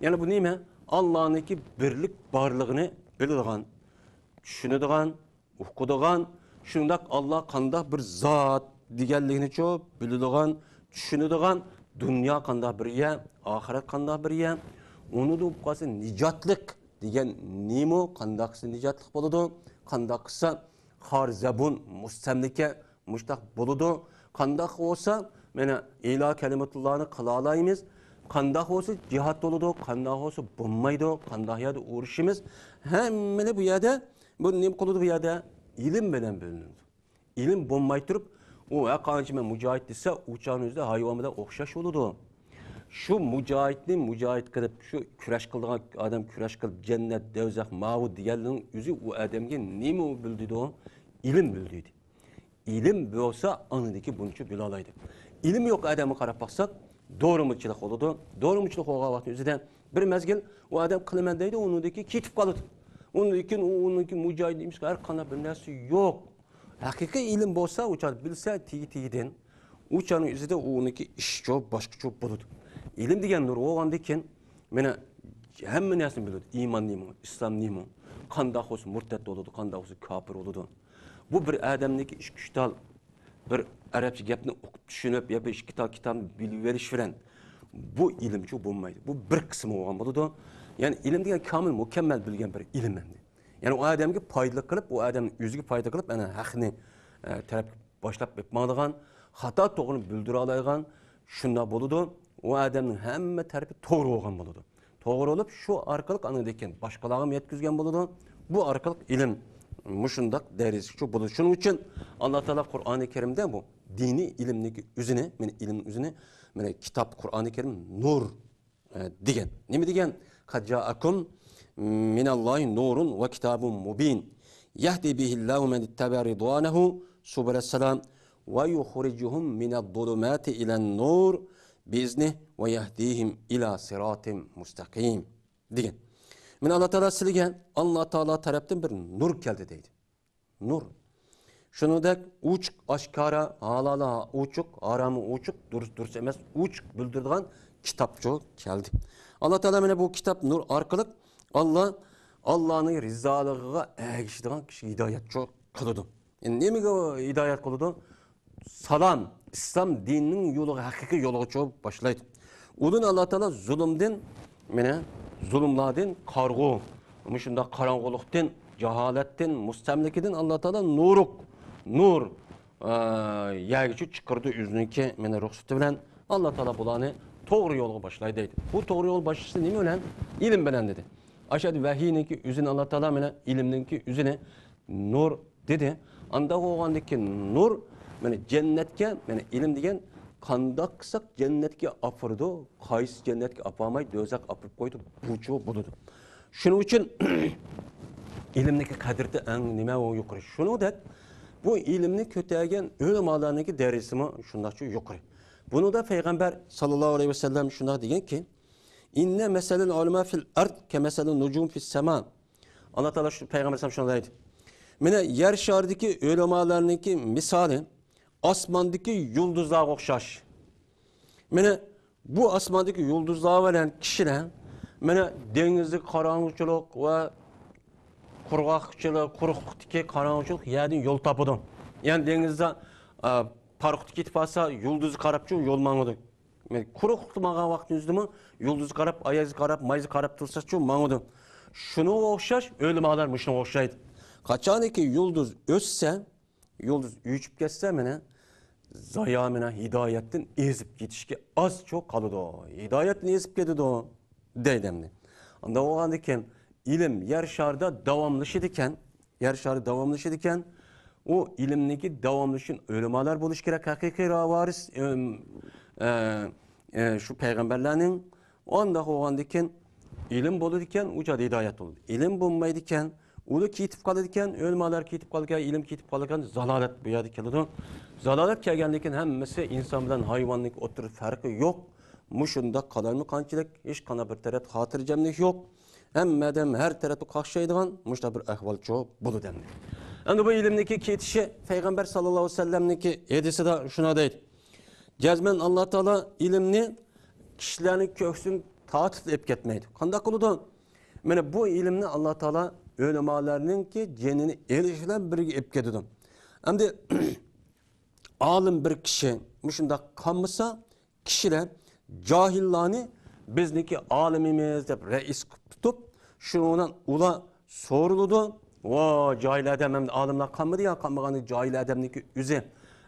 يەنى بۇ نېمە؟ ئاللانىڭكى بىرلىك بارلىقىنى بىلىدىغان، چۈشىنىدىغان، ئۇقىدىغان، شۇنداق ئاللا قانداق بىر زات دېگەنلىكىنىچۇ بىلىدىغان، چۈشىنىدىغان، دۇنيا قانداق بىر يەر، ئاخىرەت قانداق بىر يەر، ئۇنىڭدىن بولۇپ قالسا نىجاتلىق دېگەن نېمە، قانداق قىلسا نىجاتلىق بولىدۇ، قانداق قىلسا خار زەبۇن، مۇستەملىكە مۇشتاق بولىدۇ، قانداق بولسا مانا ئىلا كەلىمەتۇللانى قىلالايمىز، قانداق بولسا جىھاد بولىدۇ، قانداق بولسا بولمايدۇ، قانداق يەردە ئۇرۇشىمىز، ھەممىنى بۇ يەردە، بۇ نېمە قىلىدۇ بۇ يەردە؟ ئىلىم بىلەن بىلىنىدۇ. ئىلىم بولماي تۇرۇپ، ئۇ ھەققانىچە مەن مۇجاھىد دېسە، ئۇ چاغنىڭ ئۆزىدە ھايۋان بىلەن ئوخشاش بولىدۇ. شۇ مۇجاھىدنى مۇجاھىد قىلىپ، شۇ كۈرەش قىلىدىغان ئادەم كۈرەش قىلىپ، جەننەت، دەۋزەخ، ماۋۇ دېگەنلىرىنىڭ ئۆزى ئۇ ئادەمگە نېمە بىلدۈرىدۇ؟ ئىلىم بىلدۈردى. ئىلىم بولسا، ئاندىكى بۇنچە بىلالايدۇ. ئىلىم يوق ئادەمگە قاراپ باقساق، دورىمۇچىلىق بولىدۇ. دورىمۇچىلىق بولغان ۋاقىتنىڭ ئۆزىدە بىر مەزگىل ئۇ ئادەم قىلىمەن دەيدۇ، ئۇنىڭدىكى كېتىپ قالىدۇ. ئۇنىڭدىن كېيىن ئۇ، ئۇنىڭكى مۇجاھىد ئىمىشقا ھەر قانداق بىر نەرسە يوق. ھەقىقىي ئىلىم بولسا، ئۇ چاغدا بىلسە، تېگى-تېگىدىن، ئۇ چاغنىڭ ئۆزىدە ئۇ، ئۇنىڭكى ئىشىچۇ، باشقىچۇ بولىدۇ. ئىلىم دېگەن نۇر بولغاندىن كېيىن، مانا، ھەممە نەرسىنى بىلىدۇ. ئىمان نېمە، ئىسلام نېمە، قانداق بولسا مۇرتەت بولىدۇ، قانداق بولسا كاپىر بولىدۇ. بۇ بىر ئادەمنىڭكى ئىچكى ئۈچ تال بىر ئەرەبچە گەپنى ئوقۇپ چۈشىنىپ يا بىر ئىككى تال كىتابنى بىلىۋېلىش بىلەن بۇ ئىلىمچۇ بولمايدۇ. بۇ بىر قىسمى بولغان بولىدۇ. يەنى ئىلىم دېگەن كامىل، مۇكەممەل بىلگەن بىر ئىلىم ئەمدى. يەنى ئۇ ئادەمگە پايدىلىق قىلىپ، ئۇ ئادەمنىڭ ئۆزىگە پايدا قىلىپ، ئەنە ھەقنى، ئە، تەرەپ باشلاپ ئېلىپ ماڭىدىغان، خاتا توغرىنى بىلدۈرەلەيدىغان، شۇنداق بولىدۇ. ئۇ ئادەمنىڭ ھەممە تەرىپى توغرا بولغان بولىدۇ. توغرا بولۇپ، شۇ ئارقىلىق ئاندىن كېيىن باشقىلارغا يەتكۈزگەن بولىدۇ. بۇ ئارقىلىق ئىلىم مۇشۇنداق دەرىجىگە بولىدۇ. شۇنىڭ ئۈچۈن ئاللا تائالا قۇرئانى كەرىمدە بۇ دىنىي ئىلىمنىڭكى ئۆزىنى، مانا ئىلىمنىڭ ئۆزىنى، مانا كىتاب، قۇرئانى كەرىم نۇر، ئە، دېگەن. نېمە دېگەن؟ «قەد جائەكۇم مىنەللاھى نۇرۇن ۋە كىتابۇن مۇبىن. يەھدى بىھىللاھۇ مەنىتتەبەئە رىدۋانەھۇ سۇبۇلەسسالام ۋە يۇخرىجۇھۇم مىنەززۇلۇماتى ئىلەننۇر بىئىزنىھى ۋە يەھدىھىم ئىلا سىراتىن مۇستەقىم» دېگەن. مانا ئاللا تائالا سىلىگە ئاللا تائالا تەرەپتىن بىر نۇر كەلدى دەيدۇ. نۇر. شۇنىڭدەك ئوچۇق ئاشكارا، ھالالى ئوچۇق، ھارامى ئوچۇق، دۇرۇس دۇرۇس ئەمەس ئوچۇق بىلدۈرىدىغان كىتابچۇ كەلدى. ئاللا تائالا مانا بۇ كىتاب نۇر ئارقىلىق ئاللا، ئاللانىڭ رىزالىقىغا ئەگىشىدىغان كىشىگە ھىدايەتچۇ قىلىدۇ. ئەمدى نېمىگە ھىدايەت قىلىدۇ؟ سالام، ئىسلام دىنىنىڭ يولىغا، ھەقىقىي يولىغىچۇ باشلايدۇ. ئۇدىن ئاللا تائالا زۇلۇمدىن، مانا زۇلۇملاردىن، قارىغۇ، مۇشۇنداق قاراڭغۇلۇقتىن، جاھالەتتىن، مۇستەملىكىدىن ئاللا تائالا نۇرۇق، نۇر، ئە، يەرگىچۇ چىقىرىدۇ ئۆزىنىڭكى، مانا رۇخسىتى بىلەن. ئاللا تائالا بۇلارنى توغرا يولغا باشلايدۇ دەيدۇ. بۇ توغرا يولغا باشلىشى نېمە بىلەن؟ ئىلىم بىلەن دېدى. ئاشۇ ۋەھىينىڭكى ئۆزىنى ئاللا تائالا، مانا ئىلىمنىڭكى ئۆزىنى نۇر دېدى. ئانداق بولغاندىكىن نۇر، مانا جەننەتكە، مانا ئىلىم دېگەن قانداق قىلساق جەننەتكە ئاپىرىدۇ، قايسى جەننەتكە ئاپارماي، دوزاخقا ئاپىرىپ قويىدۇ، بۇچۇ بولىدۇ. شۇنىڭ ئۈچۈن ئىلىمنىڭكى قەدرىتى ئەڭ نېمە ئۇ يۇقىرى. شۇنىڭدەك بۇ ئىلىمنى كۆتەرگەن ئۆلىمالارنىڭكى دەرىجىسىمۇ شۇنداقچە يۇقىرى. بۇنىڭدا پەيغەمبەر ساللاللاھۇ ئەلەيھى ۋەسەللەم شۇنداق دېگەنكى، «ئىننە مەسەلەل ئۇلەما فىل ئەرد كەمەسەلىن نۇجۇم فىس سەما.» ئاللا تائالا شۇ، پەيغەمبەر ئەلەيھىسسالام شۇنداق دەيدۇ. مانا يەر شارىدىكى ئۆلىمالارنىڭكى مىسالى ئاسماندىكى يۇلدۇزلارغا ئوخشاش. مانا بۇ ئاسماندىكى يۇلدۇزلار بىلەن كىشىلەر، مانا دېڭىزدىكى قاراڭغۇچىلىق ۋە قۇرغاقچىلىق، قۇرۇقلۇقتىكى قاراڭغۇچىلىق يەردىن يول تاپىدۇ. يەنى دېڭىزدا، ئا، پاراخوت كېتىپ قالسا، يۇلدۇزغا قاراپچۇ يول ماڭىدۇ. قۇرۇقلۇقتا ماڭغان ۋاقتىمىزدىمۇ يۇلدۇزغا قاراپ، ئايازغا قاراپ، مايغا قاراپ تۇرساچۇ ماڭىدۇ. شۇنىڭغا ئوخشاش ئۆلىمالار مۇشۇنىڭغا ئوخشايدۇ. قاچانكى يۇلدۇز ئۆچسە، يۇلدۇز ئۆچۈپ كەتسە، مانا زايا، مانا ھىدايەتتىن ئېزىپ كېتىشكە ئازچۇ قالىدۇ. ھىدايەتتىن ئېزىپ كېتىدۇ، دەيدۇ ئەمدى. ئانداق بولغاندىكىن، ئىلىم يەر شارىدا داۋاملىشىدىكەن، يەر شارى داۋاملىشىدىكەن، ئۇ ئىلىمنىڭكى داۋاملىشىشى ئۆلىمالار بولۇشى كېرەك، ھەقىقىي ۋارىس، ئۆم، ئە، ئە، شۇ پەيغەمبەرلەرنىڭ. ئانداق بولغاندىكىن، ئىلىم بولىدىكەن، ئۇ چاغدا ھىدايەت بولىدۇ. ئىلىم بولمايدىكەن، ئۇلار كېتىپ قالىدىكەن، ئۆلىمالار كېتىپ قالىدىكەن، ئىلىم كېتىپ قالىدىكەن، زالالەت بۇ يەردە كېلىدۇ. زالالەت كەلگەندىن كېيىن ھەممىسى ئىنسان بىلەن ھايۋاننىڭ ئوتتۇرىدا پەرقى يوق. مۇشۇنداق قالايمىقانچىلىق، ھېچقانداق بىر تەرەپتە خاتىرجەملىك يوق. ھەممە ئادەم ھەر تەرەپكە قاقشايدىغان مۇشۇنداق بىر ئەھۋالچۇ بولىدۇ ئەمدى. ئەمدى بۇ ئىلىمنىڭكى كېتىشى پەيغەمبەر ساللاللاھۇ ئەلەيھى ۋەسەللەمنىڭكى ھەدىسىدە شۇنداق دەيدۇ. جەزمەن ئاللا تائالا ئىلىمنى كىشىلەرنىڭ كۆكسىدىن تارتىپ ئېلىپ كەتمەيدۇ. قانداق قىلىدۇ؟ مانا بۇ ئىلىمنى ئاللا تائالا ئۆلىمالارنىڭكى جېنىنى ئېلىش بىلەن بىرگە ئېلىپ كېتىدۇ. ئەمدى ئالىم بىر كىشى مۇشۇنداق قالمىسا، كىشىلەر جاھىللارنى بىزنىڭكى ئالىمىمىز دەپ رەئىس قىلىپ تۇتۇپ، شۇنىڭ بىلەن ئۇلار سورىلىدۇ. ۋا، جاھىل ئادەم، ئەمدى ئالىملار قالمىدى يا، قالمىغاندا جاھىل ئادەمنىڭكى ئۆزى.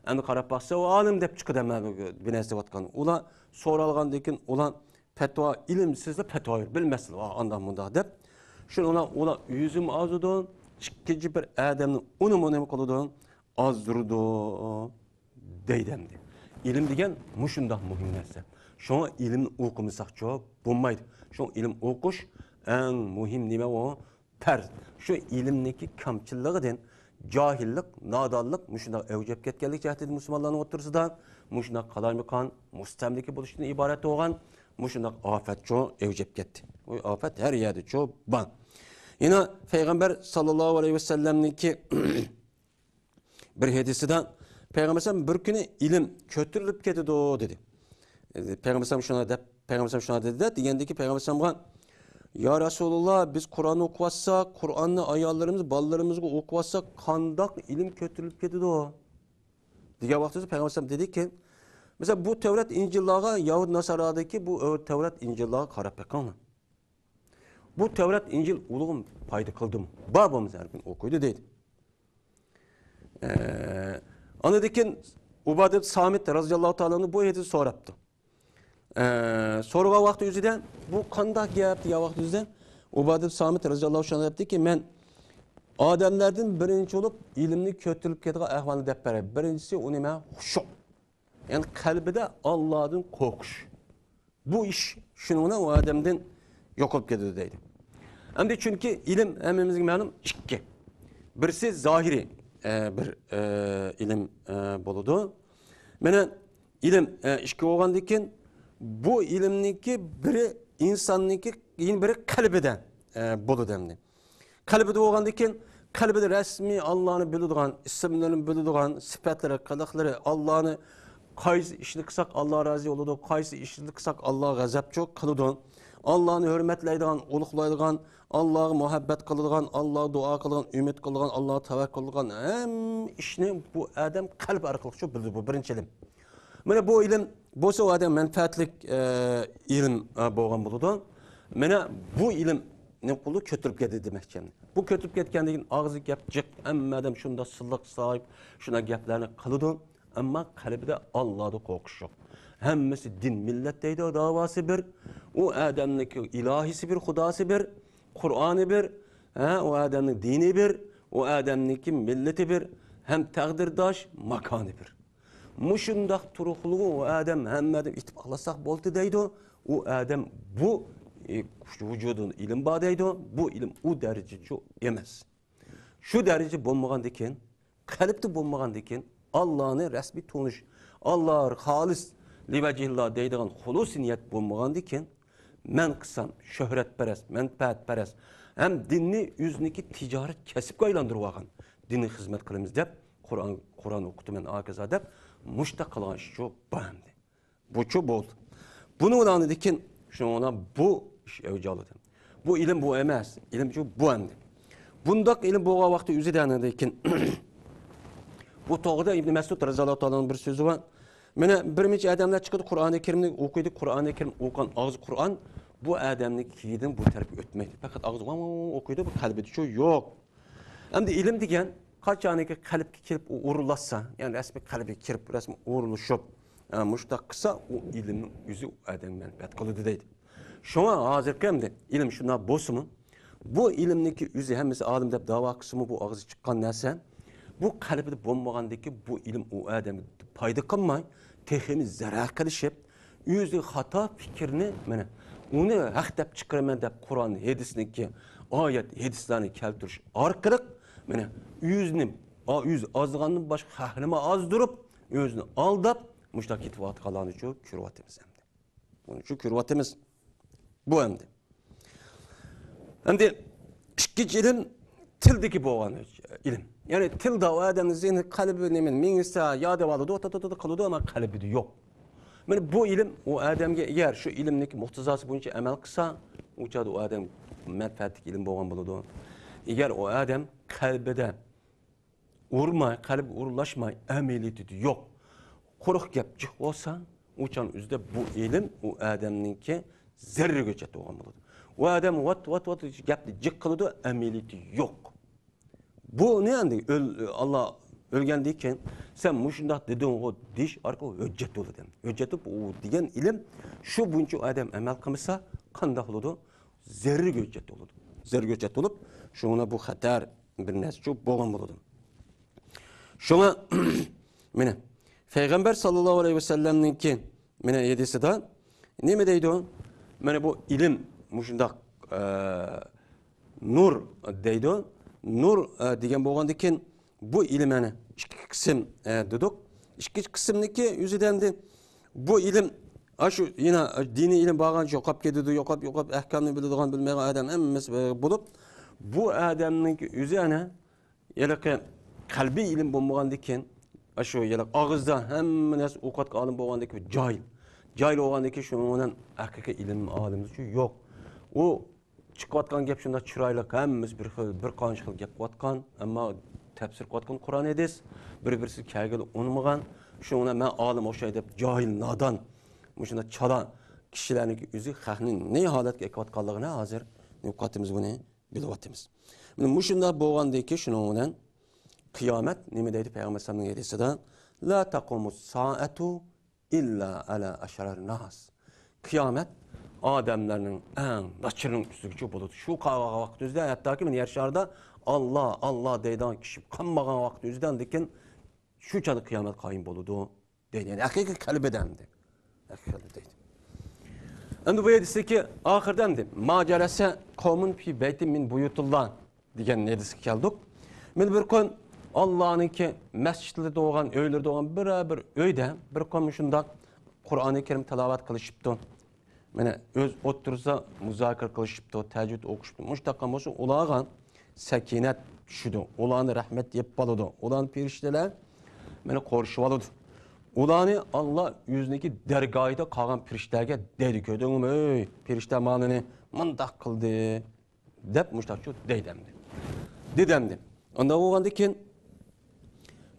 ئەمدى قاراپ باقسا، ئۇ ئالىم دەپ چىقىدۇ، ھەممە بۇ بىنەرسە دەۋاتقان. ئۇلار سورالغاندىن كېيىن، ئۇلار پەتىۋا، ئىلىمسىزلەر پەتىۋا بېرىپ بىلمەسلەر، ۋا، ئانداق مۇنداق دەپ. شۇنىڭ بىلەن ئۇلار ئۆزىمۇ ئازىدۇ، ئىككىنچى بىر ئادەمنى ئۇنىمۇ نېمە قىلىدۇ؟ ئازدۇرىدۇ. دەيدۇ ئەمدى. ئىلىم دېگەن مۇشۇنداق مۇھىم نەرسە. شۇڭا ئىلىمنى ئوقۇمىساقچۇ بولمايدۇ. شۇڭا ئىلىم ئوقۇش ئەڭ مۇھىم نېمە ئۇ؟ پەرز. شۇ ئىلىمنىڭكى كامچىللىقىدىن جاھىللىق، نادانلىق مۇشۇنداق ئەۋج ئېلىپ كەتكەنلىك جەھەتتىن مۇسۇلمانلارنىڭ ئوتتۇرىسىدا مۇشۇنداق قالايمىقان، مۇستەملىكە بولۇشتىن ئىبارەت بولغان مۇشۇنداق ئاپەتچۇ ئەۋج ئېلىپ كەتتى. بۇ ئاپەت ھەر يەردىچۇ بار. يەنە پەيغەمبەر ساللاللاھۇ ئەلەيھى ۋەسەللەمنىڭكى بىر ھەدىسىدە پەيغەمبەر ئەلەيھىسسالام بىر كۈنى ئىلىم كۆتۈرۈلۈپ كېتىدۇ دېدى. پەيغەمبەر ئەلەيھىسسالام شۇنداق دەپ، پەيغەمبەر ئەلەيھىسسالام شۇنداق دېدى دېگەندىكى پەيغەمبەر ئەلەيھىسسالامغا، يا رەسۇلۇللا، بىز قۇرئاننى ئوقۇۋاتساق، قۇرئاننى ئاياللىرىمىز، بالىلىرىمىزغا ئوقۇۋاتساق، قانداق ئىلىم كۆتۈرۈلۈپ كېتىدۇ؟ دېگەن ۋاقتىدا پەيغەمبەر ئەلەيھىسسالام دېدىكى، مەسىلەن، بۇ تەۋرات ئىنجىللارغا، يەھۇد ناسارادىكى بۇ تەۋرات ئىنجىللارغا قاراپ بېقىڭلار. بۇ تەۋرات ئىنجىل ئۇلۇغ پايدا قىلدىمۇ؟ بار بولمىسا ھەر كۈنى ئوقۇيدۇ دەيدۇ. ئە، ئاندىن كېيىن ئۇبادە ئىبن سامىت رەزىياللاھۇ تائالا ئەنھۇ بۇ ھەدىسنى سوراپتۇ. ئە، سورىغان ۋاقتى ئۆزىدە، بۇ قانداق گەپ دېگەن ۋاقتى ئۆزىدە، ئۇبادە ئىبن سامىت رەزىياللاھۇ ئەنھۇ دەپتىكى، مەن ئادەملەردىن بىرىنچى بولۇپ ئىلىمنى كۆتۈرۈپ كېتىدىغان ئەھۋالنى دەپ بېرەي. بىرىنچىسى ئۇ نېمە؟ خۇشۇ. يەنى قەلبىدە ئاللادىن قورقۇش. بۇ ئىش شۇنىڭ بىلەن ئۇ ئادەمدىن يوقىلىپ كېتىدۇ دەيدۇ. ئەمدى چۈنكى ئىلىم ھەممىمىزگە مەلۇم ئىككى. بىرسى زاھىرىي، ئە، بىر، ئە، ئىلىم، ئە، بولىدۇ. مانا ئىلىم، ئە، ئىككى بولغاندىن كېيىن بۇ ئىلىمنىڭكى بىرى ئىنساننىڭكى، يەنە بىرى قەلبىدە، ئە، بولىدۇ ئەمدى. قەلبىدە بولغاندىن كېيىن، قەلبىدە رەسمىي ئاللانى بىلىدىغان، ئىسىملىرىنى بىلىدىغان، سۈپەتلىرى، قىلىقلىرى، ئاللانى قايسى ئىشنى قىلساق ئاللا رازى بولىدۇ، قايسى ئىشنى قىلساق ئاللا غەزەپچۇ قىلىدۇ، ئاللانى ھۆرمەتلەيدىغان، ئۇلۇغلايدىغان، ئاللاغا مۇھەببەت قىلىدىغان، ئاللاغا دۇئا قىلىدىغان، ئۈمىد قىلىدىغان، ئاللاغا تەۋەككۈل قىلىدىغان ھەممە ئىشنى بۇ ئادەم قەلب ئارقىلىق شۇ بىلىدۇ. بۇ بىرىنچى ئىلىم. مانا بۇ ئىلىم بولسا ئۇ ئادەم مەنپەئەتلىك، ئە، ئىلىم، ئە، بولغان بولىدۇ. مانا بۇ ئىلىم نېمە قىلىدۇ؟ كۆتۈرۈپ كەتتى دېمەكچى. بۇ كۆتۈرۈپ كەتكەندىن كېيىن ئاغزى گەپ جىق، ھەممە ئادەم شۇنداق سىلىق ساھىب، شۇنداق گەپلەرنى قىلىدۇ. ئەمما قەلبىدە ئاللادىن قورقۇش يوق. ھەممىسى دىن، مىللەت دەيدۇ، داۋاسى بىر. ئۇ ئادەمنىڭكى ئىلاھىسى بىر، خۇداسى بىر، قۇرئانى بىر، ھە، ئۇ ئادەمنىڭ دىنى بىر، ئۇ ئادەمنىڭكى مىللىتى بىر، ھەم تەقدىرداش، ماكانى بىر. مۇشۇنداق تۇرۇقلۇقى ئۇ ئادەم ھەممە ئادەم ئېتىپ ئاقلاتساق بولدى دەيدۇ. ئۇ ئادەم بۇ، ئى، ۋۇجۇدىدا ئىلىم بار دەيدۇ. بۇ ئىلىم ئۇ دەرىجىچۇ ئەمەس. شۇ دەرىجە بولمىغاندىكىن، قەلبتە بولمىغاندىكىن، ئاللانى رەسمىي تونۇش، ئاللا خالىس لىۋەجىھىللا دەيدىغان خۇلۇسىي نىيەت بولمىغاندىكىن، مەن قىلسام شۆھرەتپەرەس، مەنپەئەتپەرەس ھەم دىننى ئۆزىنىڭكى تىجارەت كەسىپكە ئايلاندۇرۇۋالغان، دىنىي خىزمەت قىلىمىز دەپ، قۇرئان، قۇرئان ئوقۇتىمەن، ھاكازا دەپ، مۇشتاق قىلغان ئىشچۇ بار ئەمدى. بۇچۇ بولدى. بۇنىڭ بىلەن ئاندىن كېيىن شۇنىڭ بىلەن بۇ ئىش ئەۋج ئالدى. بۇ ئىلىم بۇ ئەمەس. ئىلىمچۇ بۇ ئەمدى. بۇنداق ئىلىم بولغان ۋاقتى ئۆزىدە ئاندىن كېيىن بۇ توغرىدا ئىبن مەسئۇد رەزىياللاھۇ تائالا بىر سۆزى بار. مانا بىر نەچچە ئادەملەر چىقىدۇ، قۇرئانى كەرىمنى ئوقۇيدۇ، قۇرئانى كەرىم ئوقۇغان ئاغزى قۇرئان، بۇ ئادەمنىڭ كېيىدىن بۇ تەرەپكە ئۆتمەيدۇ. پەقەت ئاغزى ۋاڭ ۋاڭ ۋاڭ ئوقۇيدۇ، بۇ قەلبىدىچۇ يوق. ئەمدى ئىلىم دېگەن قاچانكى قەلبكە كېلىپ ئۇ ئورۇنلاشسا، يەنى رەسمىي قەلبكە كىرىپ، رەسمىي ئورۇنلىشىپ، ئە، مۇشۇنداق قىلسا، ئۇ ئىلىمنىڭ ئۆزى ئۇ ئادەمگە مەنپەئەت قىلىدۇ دەيدۇ. شۇڭا ھازىرقى ئەمدى ئىلىم شۇنداق بولسىمۇ، بۇ ئىلىمنىڭكى ئۆزى ھەممىسى ئالىم دەپ داۋا قىلسىمۇ، بۇ ئاغزى چىققان نەرسە، بۇ قەلبىدە بولمىغاندىكىن، بۇ ئىلىم ئۇ ئادەمگە پايدا قىلماي، تېخىمۇ زەرەر قىلىشىپ، ئۆزى خاتا پىكىرنى، مانا، ئۇنى ھەق دەپ چىقىرىمەن دەپ قۇرئان، ھەدىسنىڭكى ئايەت، ھەدىسلەرنى كەلتۈرۈش ئارقىلىق، مانا، ئۆزىنى، ئا-، ئۆزى ئازغاندىن باشقا خەقنىمۇ ئازدۇرۇپ، ئۆزىنى ئالداپ، مۇشۇنداق كېتىۋاتقانلارنى شۇ كۆرۈۋاتىمىز ئەمدى. بۇنى شۇ كۆرۈۋاتىمىز. بۇ ئەمدى. ئەمدى ئىككىنچى ئىلىم تىلدىكى بولغان ئىلىم. يەنى تىلدا ئۇ ئادەمنىڭ زېھنى، قەلبى نېمە، مېڭىسى، ياد ئالىدۇ، تا، تا، تا، تا قىلىدۇ، ئەمما قەلبىدە يوق. مانا بۇ ئىلىم ئۇ ئادەمگە، ئەگەر شۇ ئىلىمنىڭكى مۇقتىزاسى بويىچە ئەمەل قىلسا، ئۇ چاغدا ئۇ ئادەم مەنپەئەتلىك ئىلىم بولغان بولىدۇ. ئەگەر ئۇ ئادەم قەلبىدە ئۇرماي، قەلبىگە ئورۇنلاشماي، ئەمەلىيىتىدە يوق، قۇرۇق گەپ جىق بولسا، ئۇ چاغنىڭ ئۆزىدە بۇ ئىلىم ئۇ ئادەمنىڭكى زەررىگە ھۆججەت بولغان بولىدۇ. ئۇ ئادەم ۋات، ۋات، ۋات گەپنى جىق قىلىدۇ، ئەمەلىيىتى يوق. بۇنى ئەمدى ئۆل-، ئاللا ئۆلگەندىن كېيىن، سەن مۇشۇنداق دېدىڭغۇ دېيىش ئارقىلىق ھۆججەت بولىدۇ. ھۆججەت بولۇپ، ئۇ دېگەن ئىلىم شۇ بويىچە ئۇ ئادەم ئەمەل قىلمىسا، قانداق بولىدۇ؟ زەررىگە ھۆججەت بولىدۇ. زەررىگە ھۆججەت بولۇپ، شۇڭا بۇ خەتەر بىر نەرسىچۇ بولغان بولىدۇ. شۇڭا، مانا، پەيغەمبەر ساللاللاھۇ ئەلەيھى ۋەسەللەمنىڭكى، مانا، ھەدىسىدا نېمە دەيدۇ؟ مانا بۇ ئىلىم مۇشۇنداق، ئە، نۇر دەيدۇ. نۇر، ئە، دېگەن بولغاندىن كېيىن، بۇ ئىلىم يەنە ئىككى قىسىم، ئە، دېدۇق. ئىككى قىسىمنىڭكى ئۆزىدە ئەمدى بۇ ئىلىم، ئاشۇ يەنە دىنىي ئىلىم بارغانچە يوقاپ كېتىدۇ، يوقاپ، يوقاپ، ئەھكامنى بىلىدىغان، بىلمەيدىغان ئادەم ھەممىسى، ئە، بولۇپ، بۇ ئادەمنىڭكى ئۆزى يەنە ھېلىقى قەلبىي ئىلىم بولمىغاندىكىن، ئاشۇ ھېلىقى ئاغزىدا ھەممە نەرسە ئوقۇۋاتقان ئالىم بولغاندىكىن جاھىل. جاھىل بولغاندىكىن شۇنىڭ بىلەن ھەقىقىي ئىلىم ئالىمىچۇ يوق. ئۇ چىقىۋاتقان گەپ شۇنداق چىرايلىق، ھەممىسى بىر خىل، بىر قانچە خىل گەپ قىلىۋاتقان، ئەمما تەپسىر قىلىۋاتقان قۇرئان ھەدىس، بىر-بىرسىگە كەلگىلى ئۇنىمىغان، شۇنىڭ بىلەن مەن ئالىم ئوخشاي دەپ جاھىل، نادان، مۇشۇنداق چالا كىشىلەرنىڭكى ئۆزى خەقنى نە ھالەتكە ئەكىۋاتقانلىقىنى ھازىر نۇقتىمىز بۇنى بىلىۋاتىمىز. مانا مۇشۇنداق بولغاندىن كېيىن شۇنىڭ بىلەن قىيامەت نېمە دەيدۇ پەيغەمبەر ئەلەيھىسسالامنىڭ ھەدىسىدە؟ لا تەقۇمۇس سائەتۇ ئىللا ئەلا ئەشرەرىن ناس. قىيامەت ئادەملەرنىڭ ئەڭ ناچىرىنىڭ ئۈستىگىچە بولىدۇ. شۇ قالغان ۋاقىت ئۆزىدە ھەتتاكى مانا يەر شارىدا ئاللا، ئاللا دەيدىغان كىشى قالمىغان ۋاقىت ئۆزىدە، لېكىن شۇ چاغدا قىيامەت قايىم بولىدۇ دەيدۇ. يەنى ھەقىقىي قەلبىدە ئەمدى. ھەقىقىي قەلبىدە دەيدۇ. ئەمدى بۇ ھەدىستىكى ئاخىرىدا ئەمدى ما جەلەسە قەۋمۇن فى بەيتىن مىن بۇيۇتىللا دېگەن ھەدىسكە كەلدۇق. مانا بىر قوم ئاللانىڭكى مەسچىتلىرىدە بولغان، ئۆيلىرىدە بولغان بىرەر بىر ئۆيدە بىر قوم شۇنداق قۇرئانى كەرىم تىلاۋەت قىلىشىپتۇ. مانا ئۆز ئوتتۇرىسىدا مۇزاكىرە قىلىشىپتۇ، تەھەججۇد ئوقۇشۇپتۇ. مۇشۇنداق قىلغان بولسا ئۇلارغا سەكىنەت چۈشىدۇ. ئۇلارنى رەھمەت يېپىپ ئالىدۇ. ئۇلارنى پەرىشتىلەر مانا قورشىۋالىدۇ. ئۇلارنى ئاللا ئۆزىنىڭكى دەرگاھىدا قالغان پەرىشتىلەرگە دەيدۇ، كۆردۈڭمۇ، ئەي پەرىشتە، مانىنى مۇنداق قىلدى دەپ مۇشتاقچۇ دەيدۇ ئەمدى. دېدى ئەمدى. ئانداق بولغاندىن كېيىن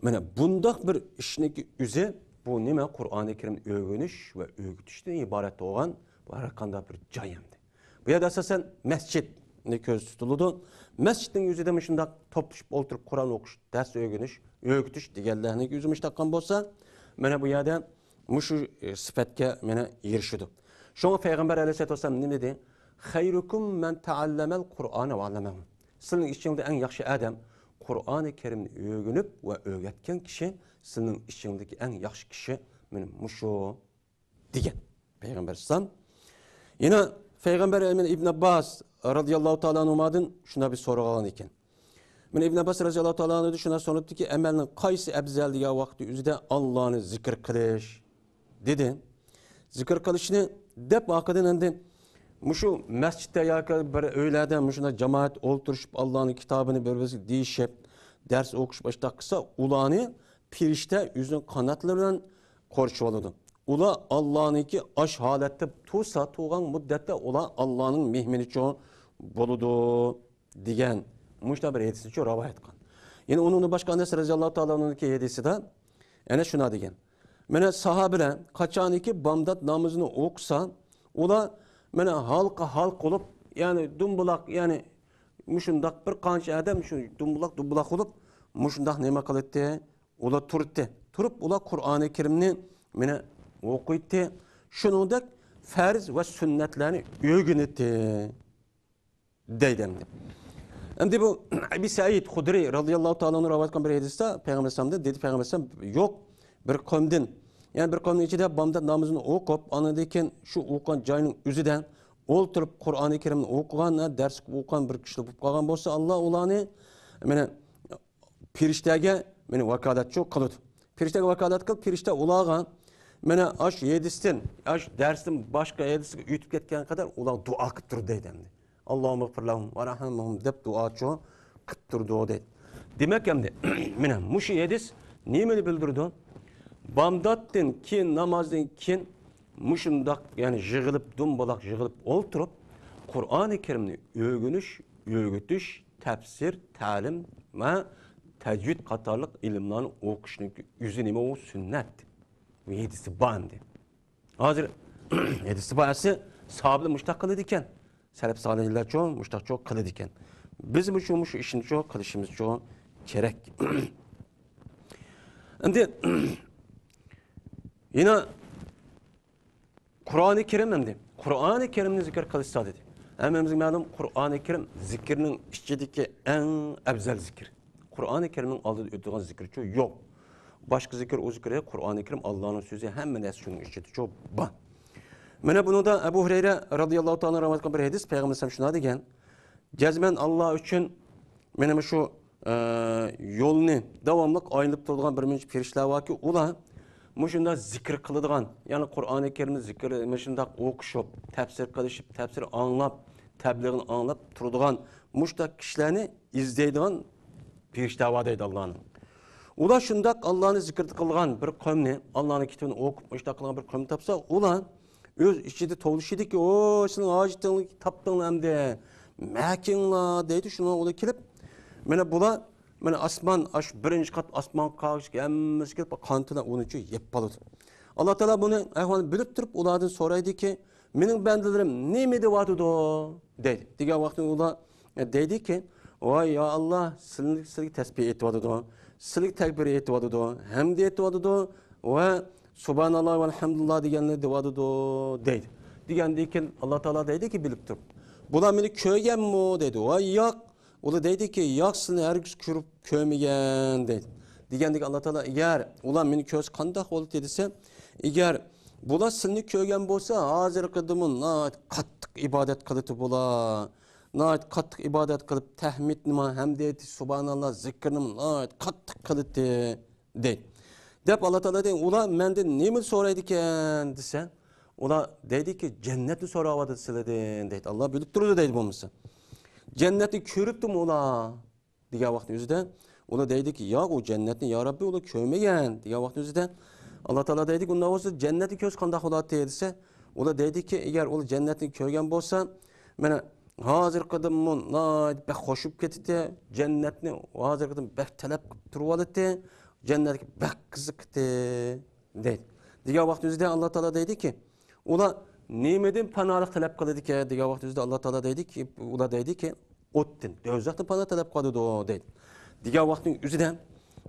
مانا بۇنداق بىر ئىشنىڭكى ئۆزى، بۇ نېمە؟ قۇرئانى كەرىم ئۆگىنىش ۋە ئۆگىتىشتىن ئىبارەت بولغان بۇ ھەر قانداق بىر جاي ئەمدى. بۇ يەردە ئاساسەن مەسچىتنى كۆزدە تۇتۇلىدۇ. مەسچىتنىڭ ئۆزىدە مۇشۇنداق توپلىشىپ ئولتۇرۇپ قۇرئان ئوقۇش، دەرس ئۆگىنىش، ئۆگىتىش دېگەنلەرنىڭ ئۆزى مۇشۇنداق قىلغان بولسا، مانا بۇ يەردە مۇشۇ، ئە، سۈپەتكە مانا ئېرىشىدۇ. شۇڭا پەيغەمبەر ئەلەيھىسسالاتۇ ۋەسسالام نېمە دېدى؟ خەيرۇكۇم مەن تەئەللەمەل قۇرئانە ۋە ئەللەمەھۇ. سىلىنىڭ ئىچىڭدە ئەڭ ياخشى ئادەم قۇرئانى كەرىمنى ئۆگىنىپ ۋە ئۆگەتكەن كىشى، سىلىنىڭ ئىچىڭدىكى ئەڭ ياخشى كىشى مانا مۇشۇ دېگەن پەيغەمبەر ئەلەيھىسسالام. يەنە پەيغەمبەر، يەنى ئىبن ئابباس رازىياللاھۇ تائالا ئەنھۇمادىن شۇنداق بىر سورىغان ئىكەن. مانا ئىبن ئابباس رازىياللاھۇ تائالا ئەنھۇدىن شۇنداق سورىدىكى، ئەمەلنىڭ قايسى ئەپزەل دېگەن ۋاقىتتا ئۆزىدە ئاللانى زىكىر قىلىش دېدى. زىكىر قىلىشنى دەپ ئارقىدىن ئەمدى مۇشۇ مەسچىتتە ياكى بىر ئۆيلەردە مۇشۇنداق جامائەت ئولتۇرۇشۇپ ئاللانىڭ كىتابىنى بىر-بىرسىگە دېيىشىپ دەرس ئوقۇشۇپ ئاشۇنداق قىلسا، ئۇلارنى پەرىشتە ئۆزىنىڭ قاناتلىرى بىلەن قورشىۋالىدۇ. ئۇلار ئاللانىڭكى ئاش ھالەتتە تۇرسا، تۇرغان مۇددەتتە ئۇلار ئاللانىڭ مېھمىنىچۇ بولىدۇ دېگەن مۇشۇنداق بىر ھەدىسنىچۇ رىۋايەت قىلغان. يەنە ئۇنىڭدىن باشقا ئەنەس رازىياللاھۇ تائالا ئەنھۇنىڭكى ھەدىسىدە يەنە شۇنداق دېگەن. مانا ساھابىلەر قاچانكى بامدات نامىزىنى ئوقۇسا، ئۇلار مانا ھالقا ھالقا بولۇپ، يەنى دۇمبىلاق، يەنى مۇشۇنداق بىر قانچە ئادەم شۇ دۇمبىلاق دۇمبىلاق بولۇپ مۇشۇنداق نېمە قىلاتتى؟ ئۇلار تۇراتتى. تۇرۇپ ئۇلار قۇرئانى كەرىمنى مانا ئوقۇيتتى. شۇنىڭدەك پەرز ۋە سۈننەتلەرنى ئۆگىنەتتى دەيدۇ ئەمدى. ئەمدى بۇ ئەبى سەئىد خۇدرى رازىياللاھۇ تائالا ئەنھۇ رىۋايەت قىلغان بىر ھەدىستە پەيغەمبەر ئەلەيھىسسالامدىن دېدى، پەيغەمبەر ئەلەيھىسسالام يوق، بىر قومدىن، يەنى بىر قومنىڭ ئىچىدە بامدات نامىزىنى ئوقۇپ، ئاندىن كېيىن شۇ ئوقۇغان جاينىڭ ئۆزىدە ئولتۇرۇپ قۇرئانى كەرىمنى ئوقۇغان، دەرس ئوقۇغان بىر كىشىلەر بولۇپ قالغان بولسا، ئاللا ئۇلارنى مانا پەرىشتەگە مانا ۋاكالەتچۇ قىلىدۇ. پەرىشتەگە ۋاكالەت قىلىپ، پەرىشتە ئۇلارغا مانا ئاشۇ ھەدىستىن، ئاشۇ دەرستىن باشقا ھەدىسكە ئۆتۈپ كەتكەن قەدەر ئۇلارغا دۇئا قىلىپ تۇرىدۇ دەيدۇ ئەمدى. ئاللاھۇممەغفىر لەھۇم ۋەرھەمھۇم دەپ دۇئاچۇ قىلىپ تۇرىدۇ دەيدۇ. دېمەك ئەمدى مانا مۇشۇ ھەدىس نېمىنى بىلدۈرىدۇ؟ بامداتتىن كېيىن، نامازدىن كېيىن مۇشۇنداق، يەنى يىغىلىپ، دۇمبىلاق يىغىلىپ ئولتۇرۇپ، قۇرئانى كەرىمنى ئۆگىنىش، ئۆگىتىش، تەپسىر، تەلىم ۋە تەجۋىد قاتارلىق ئىلىملارنى ئوقۇشنىڭ ئۆزى نېمە؟ ئۇ سۈننەت. بۇ ھەدىستە بار ئەمدى. ھازىر ھەدىستە بار ئەسلى ساھابىلەر مۇشتاق قىلىدىكەن. سەلەپ سالىھلارچۇ مۇشتاقچۇ قىلىدىكەن. بىزمۇ شۇ، مۇشۇ ئىشنىچۇ قىلىشىمىزچۇ كېرەك. ئەمدى يەنە قۇرئانى كەرىم ئەمدى. قۇرئانى كەرىمنى زىكىر قىلىشسا دېدى. ھەممىمىزگە مەلۇم، قۇرئانى كەرىم زىكىرنىڭ ئىچىدىكى ئەڭ ئەۋزەل زىكىر. قۇرئانى كەرىمنىڭ ئالدىدا ئۆتىدىغان زىكىرچۇ يوق. باشقا زىكىر، ئۇ زىكىر، قۇرئانى كەرىم ئاللانىڭ سۆزى، ھەممە نەرسە شۇنىڭ ئىچىدىچۇ بار. مانا بۇنىڭدا ئەبۇ ھۇرەيرە رازىياللاھۇ تائالا رىۋايەت قىلغان بىر ھەدىس، پەيغەمبەر ئەلەيھىسسالام شۇنداق دېگەن، جەزمەن ئاللا ئۈچۈن مانا مۇشۇ، ئە، يولنى داۋاملىق ئايلىنىپ تۇرىدىغان بىر مۇنچە پەرىشتىلەر باركى، ئۇلار مۇشۇنداق زىكىر قىلىدىغان، يەنى قۇرئانى كەرىمنى زىكىر، مۇشۇنداق ئوقۇشۇپ، تەپسىر قىلىشىپ، تەپسىر ئاڭلاپ، تەبلىغنى ئاڭلاپ تۇرىدىغان مۇشۇنداق كىشىلەرنى ئىزدەيدىغان پەرىشتە بار دەيدۇ ئاللانىڭ. ئۇلار شۇنداق ئاللانى زىكىر قىلغان بىر قومنى، ئاللانىڭ كىتابىنى ئوقۇپ، مۇشۇنداق قىلغان بىر قومنى تاپسا، ئۇلار ئۆز ئىچىدە توۋلىشىدىكى، «ئو، سىلەر ھاجىتىڭلارنى تاپتىڭلار ئەمدى، مەكىڭلار» دەيدۇ. شۇنىڭ ئۇلار كېلىپ، مانا بۇلار مانا ئاسمان، ئاشۇ بىرىنچى قات ئاسمانغا قارىغۇچە ھەممىسى كېلىپ، قانىتى بىلەن ئۇنىڭ ئۈچۈن يەپ قالىدۇ. ئاللا تائالا بۇنى ئەھۋالىنى بىلىپ تۇرۇپ، ئۇلاردىن سورايدىكى، مېنىڭ بەندىلىرىم نېمە دەۋاتىدۇ؟ دەيدۇ. دېگەن ۋاقتىدا ئۇلار دەيدۇكى، ۋاي يا ئاللا، سىلىنى، سىلىگە تەسبىھ ئېيتىۋاتىدۇ، سىلىگە تەكبىر ئېيتىۋاتىدۇ، ھەمدە ئېيتىۋاتىدۇ ۋە سۇبھاناللا ۋەلھەمدۇلىللا دېگەننى دەۋاتىدۇ دەيدۇ. دېگەندىن كېيىن ئاللا تائالا دەيدۇكى بىلىپ تۇرۇپ، بۇلار مېنى كۆرگەنمۇ دەيدۇ. ۋاي ياق، ئۇلار دەيدىكى، ياق، سىلىنى ھەرگىز كۆرۈپ كۆرمىگەن دەيدۇ. دېگەندىكىن ئاللا تائالا، ئەگەر ئۇلار مېنى كۆرسە قانداق بولاتتى دېسە، ئەگەر بۇلار سىلىنى كۆرگەن بولسا، ھازىرقىدىنمۇ ناھايىتى قاتتىق ئىبادەت قىلىتتى بۇلار. ناھايىتى قاتتىق ئىبادەت قىلىپ، تەھمىدنىمۇ، ھەمدە ئېيتىش، سۇبھاناللا، زىكىرنىمۇ ناھايىتى قاتتىق قىلىتتى دەيدۇ. دەپ ئاللا تائالا دەيدۇ، ئۇلار مەندىن نېمىنى سورايدىكەن دېسە، ئۇلار دەيدىكى، جەننەتنى سوراۋاتىدۇ سىلىدىن دەيدۇ. ئاللا بىلىپ تۇرىدۇ دەيدۇ بولمىسا. جەننەتنى كۆرۈپتىمۇ ئۇلار؟ دېگەن ۋاقىتنىڭ ئۆزىدە ئۇلار دەيدىكى، ياق، ئۇ جەننەتنى يا رەببى ئۇلار كۆرمىگەن، دېگەن ۋاقىتنىڭ ئۆزىدە ئاللا تائالا دەيدىكى، ئۇنداق بولسا جەننەتنى كۆرسە قانداق بولاتتى دېسە، ئۇلار دەيدىكى، ئەگەر ئۇلار جەننەتنى كۆرگەن بولسا، مانا ھازىرقىدىنمۇ ناھايىتى بەك خوش بولۇپ كېتىتتى، جەننەتنى ھازىرقىدىن بەك تەلەپ قىلىپ تۇرۇۋالاتتى، جەننەتكە بەك قىزىقتى دەيدۇ. دېگەن ۋاقىتنىڭ ئۆزىدە ئاللا تائالا دەيدىكى، ئۇلار نېمىدىن پاناھلىق تەلەپ قىلىدىكەن دېگەن ۋاقىتنىڭ ئۆزىدە ئاللا تائالا دەيدىكى، ئۇلار دەيدىكى، ئوتتىن، دوزاختىن پاناھ تەلەپ قىلىدۇ دەيدۇ. دېگەن ۋاقىتنىڭ ئۆزىدە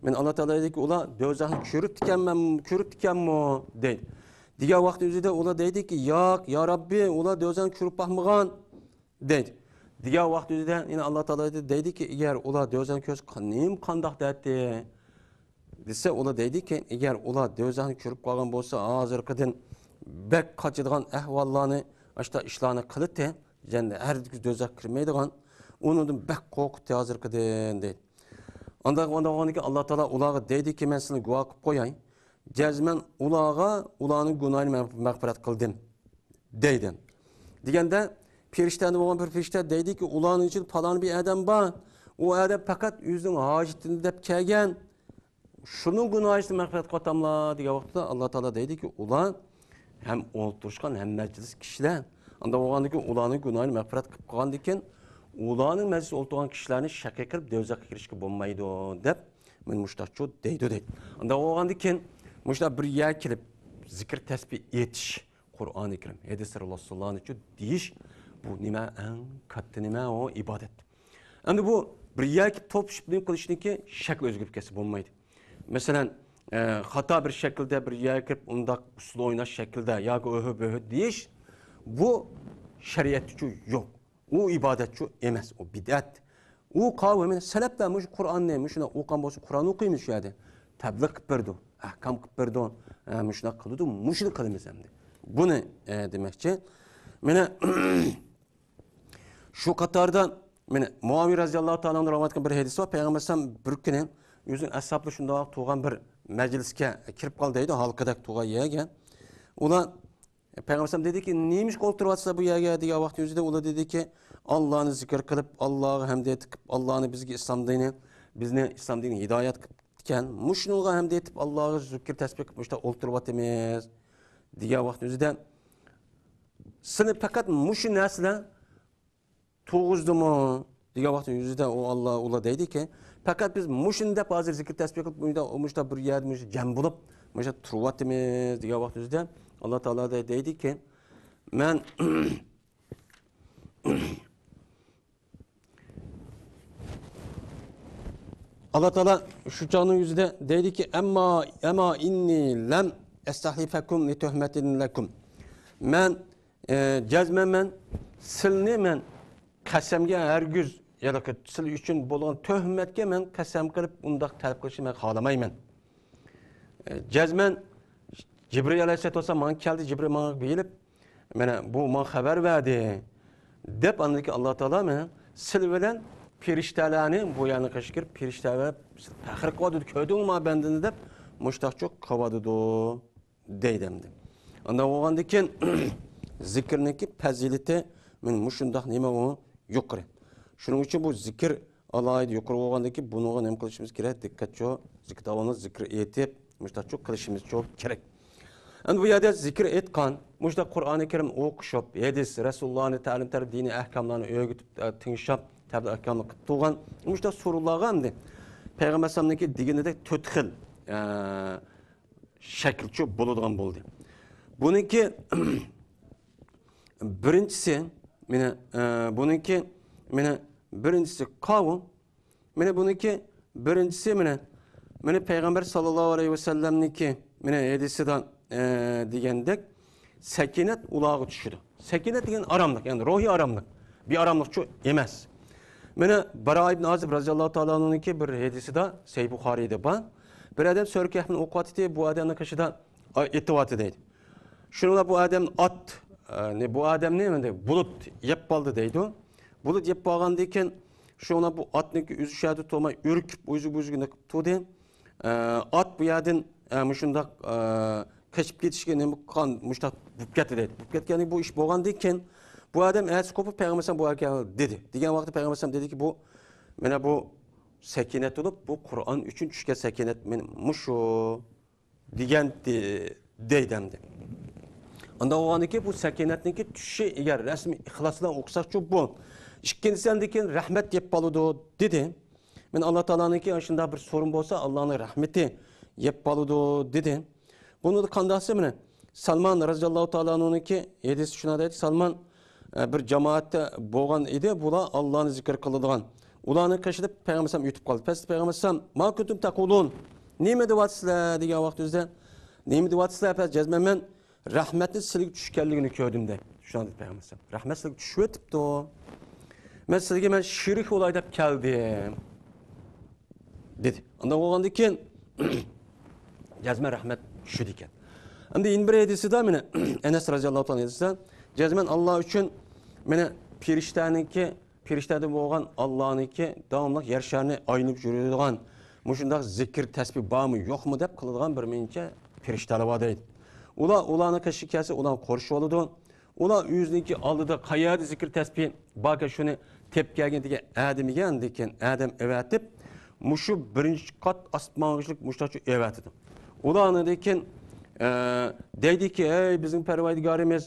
مەن ئاللا تائالا دەيدىكى، ئۇلار دوزاخنى كۆرۈپتىكەنمەن، كۆرۈپتىكەنمۇ دەيدۇ. دېگەن ۋاقىتنىڭ ئۆزىدە ئۇلار دەيدىكى، ياق، يا رەببى، ئۇلار دوزاخنى كۆرۈپ باقمىغان دەيدۇ. دېگەن ۋاقىت ئۆزىدە يەنە ئاللا تائالا دەيدىكى، ئەگەر ئۇلار دوزاخنى كۆرسە نېمە قانداق دەيتتى دېسە، ئۇلار دەيدىكى، ئەگەر ئۇلار دوزاخنى كۆرۈپ قالغان بولسا، ھازىرقىدىن بەك قاچىدىغان ئەھۋاللارنى، ئاشتا ئىشلارنى قىلىتتى، يەنى ھەرگىز دوزاخقا كىرمەيدىغان، ئۇنىڭدىن بەك قورقۇتتى ھازىرقىدىن دەيدۇ. ئانداق، ئانداق بولغاندىكىن ئاللا تائالا ئۇلارغا دەيدىكى، مەن سىلىنى گۇۋاھ قىلىپ قوياي، جەزمەن ئۇلارغا ئۇلارنىڭ گۇناھىنى مەن مەغپىرەت قىلدىم دەيدۇ. دېگەندە پەرىشتەدىن بولغان بىر پەرىشتە دەيدىكى، ئۇلارنىڭ ئىچىدە پالان بىر ئادەم بار، ئۇ ئادەم پەقەت ئۆزىنىڭ ھاجىتىنى دەپ كەلگەن، شۇنىڭ گۇناھىنى مەغپىرەت قىلىۋاتاملا دېگەن ۋاقىتتا ئاللا تائالا دەيدىكى، ئۇلار ھەم ئولتۇرۇشقان ھەم مەجلىس كىشىلەر، ئانداق بولغاندىكىن ئۇلارنىڭ گۇناھىنى مەغپىرەت قىلىپ قىلغاندىكىن، ئۇلارنىڭ مەجلىسىدە ئولتۇرغان كىشىلەرنى شەقىي قىلىپ دوزاخقا كىرىشكە بولمايدۇ دەپ، مانا مۇشۇنداقچۇ دەيدۇ دەيدۇ. ئانداق بولغاندىكىن مۇشۇنداق بىر يەرگە كېلىپ زىكىر تەسبىھ ئېيتىش، قۇرئانى كەرىم، ھەدىس رەسۇلۇللانىچۇ دېيىش، بۇ نېمە، ئەڭ كاتتا نېمە، ئۇ ئىبادەت. ئەمدى بۇ بىر يەرگە توپۇشۇپ نېمە قىلىشنىڭكى شەكلى ئۆزگىرىپ كەتسە بولمايدۇ. مەسىلەن، ئە، خاتا بىر شەكىلدە بىر يەرگە كىرىپ ئۇنداق ئۇسسۇل ئويناش شەكلىدە ياكى ئۆھۈ بۆھۈ دېيىش، بۇ شەرىئەتتىچۇ يوق. ئۇ ئىبادەتچۇ ئەمەس، ئۇ بىدئەت. ئۇ قاۋمى سەلەفلەر مۇشۇ قۇرئاننى مۇشۇنداق ئوقۇغان بولسا، قۇرئان ئوقۇيمىز شۇ يەردە. تەبلىغ قىلىپ بېرىدۇ، ئەھكام قىلىپ بېرىدۇ. ھە، مۇشۇنداق قىلىدۇ، مۇشۇنى قىلىمىز ئەمدى. بۇنى، ئە، دېمەكچى. مانا، شۇ قاتاردا، مانا، مۇئاۋىيە رەزىياللاھۇ تائالا ئەنھۇدىن رىۋايەت قىلغان بىر ھەدىس بار. پەيغەمبەر ئەلەيھىسسالام بىر كۈنى ئۆزىنىڭ ئەسھابلىرى شۇنداق تۇرغان بىر مەجلىسكە كىرىپ قالدى دەيدۇ، ھالقىدەك تۇرغان يەرگە. ئۇلار پەيغەمبەر ئەلەيھىسسالام دېدىكى، نېمىشقا ئولتۇرۇۋاتىسىلەر بۇ يەرگە دېگەن ۋاقىتنىڭ ئۆزىدە ئۇلار دېدىكى، ئاللانى زىكىر قىلىپ، ئاللاغا ھەمدە ئېيتىپ، ئاللانى بىزگە ئىسلام دىنى، بىزنى ئىسلام دىنىگە ھىدايەت قىلىپتىكەن، مۇشۇنىڭغا ھەمدە ئېيتىپ، ئاللاغا زىكىر تەسبىھ قىلىپ مۇشۇنداق ئولتۇرۇۋاتىمىز دېگەن ۋاقىتنىڭ ئۆزىدە، سىلى پەقەت مۇشۇ نەرسىلەر تۇرغۇزدىمۇ دېگەن ۋاقىتتا يۈزىدە ئۇ ئاللا، ئۇلار دەيدىكى، پەقەت بىز مۇشۇنى دەپ ھازىر زىكىر تەسبىھ قىلىپ، مۇشۇنداق، مۇشۇنداق بىر يەردە مۇشۇ جەم بولۇپ، مۇشۇ تۇرۇۋاتىمىز دېگەن ۋاقىت يۈزىدە ئاللا تائالا دەي-، دەيدىكى، مەن ئاللا تائالا شۇ چاغنىڭ يۈزىدە دەيدىكى، ئەمما، ئەمما ئىننى لەم ئەستەھلىفەكۇم لىتۆھمەتىن لەكۇم. مەن ئە، جەزمەن مەن سىلنى مەن قەسەمگە ھەرگىز، ياكى سىل ئۈچۈن بولغان تۆھمەتكە مەن قەسەم قىلىپ ئۇنداق تەلەپ قىلىشنى مەن خالىمايمەن. ئە، جەزمەن جىبرىل ئەلەيھىسسالاتۇ ۋەسسالام ماڭا كەلدى، جىبرىل ماڭا بېرىپ، مانا بۇ ماڭا خەۋەر بەردى، دەپ ئاندىن كېيىن ئاللا تائالا مانا سىل بىلەن پېرىشتەلەرنى بۇ يەرنى قىلىشقا كىرىپ، پېرىشتە بىلەن پەخىر قىلىۋاتىدۇ، كۆردۈڭمۇ ما بەندىنى دەپ، مۇشتاقچۇ قىلىۋاتىدۇ. دەيدۇ ئەمدى. ئانداق بولغاندىن كېيىن زىكىرنىڭكى پەزىلىتى مانا مۇشۇنداق نېمە ئۇ يۇقىرى. شۇنىڭ ئۈچۈن بۇ زىكىر ئالاھىدە يۇقىرى بولغاندىن كېيىن بۇنىڭغا نېمە قىلىشىمىز كېرەك؟ دىققەتچۇ، زىكىر داۋاملىق زىكىر ئېيتىپ، مۇشۇنداقچۇ قىلىشىمىزچۇ كېرەك. ئەمدى بۇ يەردە زىكىر ئېيتقان، مۇشۇنداق قۇرئانى كەرىم ئوقۇشۇپ، ھەدىس، رەسۇلۇللانى تەلىم تەربىيە، دىنىي ئەھكاملارنى ئۆگىتىپ، ئە، تىڭشاپ، تەبلىغ ئەھكامنى قىلىپ تۇرغان مۇشۇنداق سورۇنلارغا ئەمدى پەيغەمبەر ئەلەيھىسسالامنىڭكى دېگىنىدەك تۆت خىل، ئە، شەكىلچۇ بولىدىغان بولدى. بۇنىڭكى بىرىنچىسى، مانا، ئە، بۇنىڭكى، مانا، بىرىنچىسى قاۋۇ. مانا بۇنىڭكى بىرىنچىسى، مانا، مانا پەيغەمبەر ساللاللاھۇ ئەلەيھى ۋەسەللەمنىڭكى، مانا، ھەدىسىدا، ئە، دېگەندەك، سەكىنەت ئۇلارغا چۈشىدۇ. سەكىنەت دېگەن ئاراملىق، يەنى روھىي ئاراملىق. بىئاراملىقچۇ ئەمەس. مانا، بارا ئىبن ئازىب رازىياللاھۇ تائالا ئەنھۇنىڭكى بىر ھەدىسىدا، سەھىھ بۇخارىيدا بار. بىر ئادەم سۈرە كەھفنى ئوقۇۋاتىدۇ، بۇ ئادەمنىڭ قېشىدا ئېتىۋاتىدۇ دەيدۇ. شۇنىڭ بىلەن بۇ ئادەمنى ئات، ئە، نى-، بۇ ئادەمنى ئەمدى بۇلۇت يەپ قالدى دەيدۇ. بۇلۇت يەپ قالغاندىن كېيىن، شۇنىڭ بىلەن بۇ ئاتنىڭكى ئۆزى شۇ يەردە تۇرماي، ئۆركۈپ، ئۆزى-ئۆزىگە نېقىپ تۇردى. ئە، ئات بۇ يەردىن، ئە، مۇشۇنداق، ئە، قېچىپ كېتىشكە نېمە قىلغان، مۇشۇنداق بولۇپ كەتتى دەيدۇ. بولۇپ كەتكەندىن كېيىن، بۇ ئىش بولغاندىن كېيىن، بۇ ئادەم ئەتىسى قوپۇپ، پەيغەمبەر ئەلەيھىسسالام بۇ يەرگە كەل دېدى. دېگەن ۋاقىتتا پەيغەمبەر ئەلەيھىسسالام دېدىكى، بۇ، مانا بۇ سەكىنەت بولۇپ، بۇ قۇرئان ئۈچۈن چۈشكەن سەكىنەت مېنىڭ مۇشۇ. دېگەنتى دەيدۇ ئەمدى. ئانداق بولغاندىكىن بۇ سەكىنەتنىڭكى چۈشۈشى ئەگەر رەسمىي ئىخلاس بىلەن ئوقۇساقچۇ بۇ. ئىككىنچىسى ئاندىن كېيىن رەھمەت يەپ قالىدۇ دېدى. مانا ئاللا تائالانىڭكى شۇنداق بىر سورۇن بولسا ئاللانىڭ رەھمىتى يەپ قالىدۇ دېدى. بۇنىڭدا قانداقسى مانا سالمان رازىياللاھۇ تائالا ئەنھۇنىڭكى ھەدىسى شۇنداق دەيدۇ. سالمان ئە، بىر جامائەتتە بولغان ئىدى، بۇلار ئاللانى زىكىر قىلىدىغان. ئۇلارنىڭ قېشىدا پەيغەمبەر ئۆتۈپ قالدى. پەيغەمبەر، ما كنتم تقولون؟ نېمە دەۋاتىسىلەر دېگەن ۋاقتىمىزدا، نېمە دەۋاتىسىلەر؟ پەس جەزمەن مەن رەھمەتنى سىلىگە چۈشكەنلىكىنى كۆردۈم دەيدۇ. شۇنداق دېدى پەيغەمبەر. رەھمەت سىلىگە چۈشۈۋېتىپتۇ. مەن سىلىگە مەن شېرىك بولاي دەپ كەلدىم. دېدى. ئانداق بولغاندىن كېيىن جەزمەن رەھمەت چۈشىدىكەن. ئەمدى يەنە بىر ھەدىسىدە مانا ئەنەس رازىياللاھۇ تائالا ئەنھۇ ھەدىسىدە جەزمەن ئاللا ئۈچۈن مانا پېرىشتەنىڭكى، پېرىشتەدىن بولغان ئاللانىڭكى داۋاملىق يەر شارىنى ئايلىنىپ يۈرىدىغان مۇشۇنداق زىكىر تەسبىھ بارمۇ يوقمۇ دەپ قىلىدىغان بىر مۇنچە پېرىشتەلەر بار دەيدۇ. ئۇلار ئۇلارنىڭ قېشىغا كەلسە ئۇلارنى قورشىۋالىدۇ. ئۇلار ئۆزىنىڭكى ئالدىدا قەيەردە زىكىر تەسبىھ باركەن، شۇنى تېپىپ كەلگىن دېگەن ئادەمگە ئاندىن كېيىن ئادەم ئەۋەتىپ، مۇشۇ بىرىنچى قات ئاسمانغىچىلىك مۇشۇنداقچە ئەۋەتىدۇ. ئۇلار ئاندىن كېيىن، ئە، دەيدىكى، ئەي بىزنىڭ پەرۋەردىگارىمىز،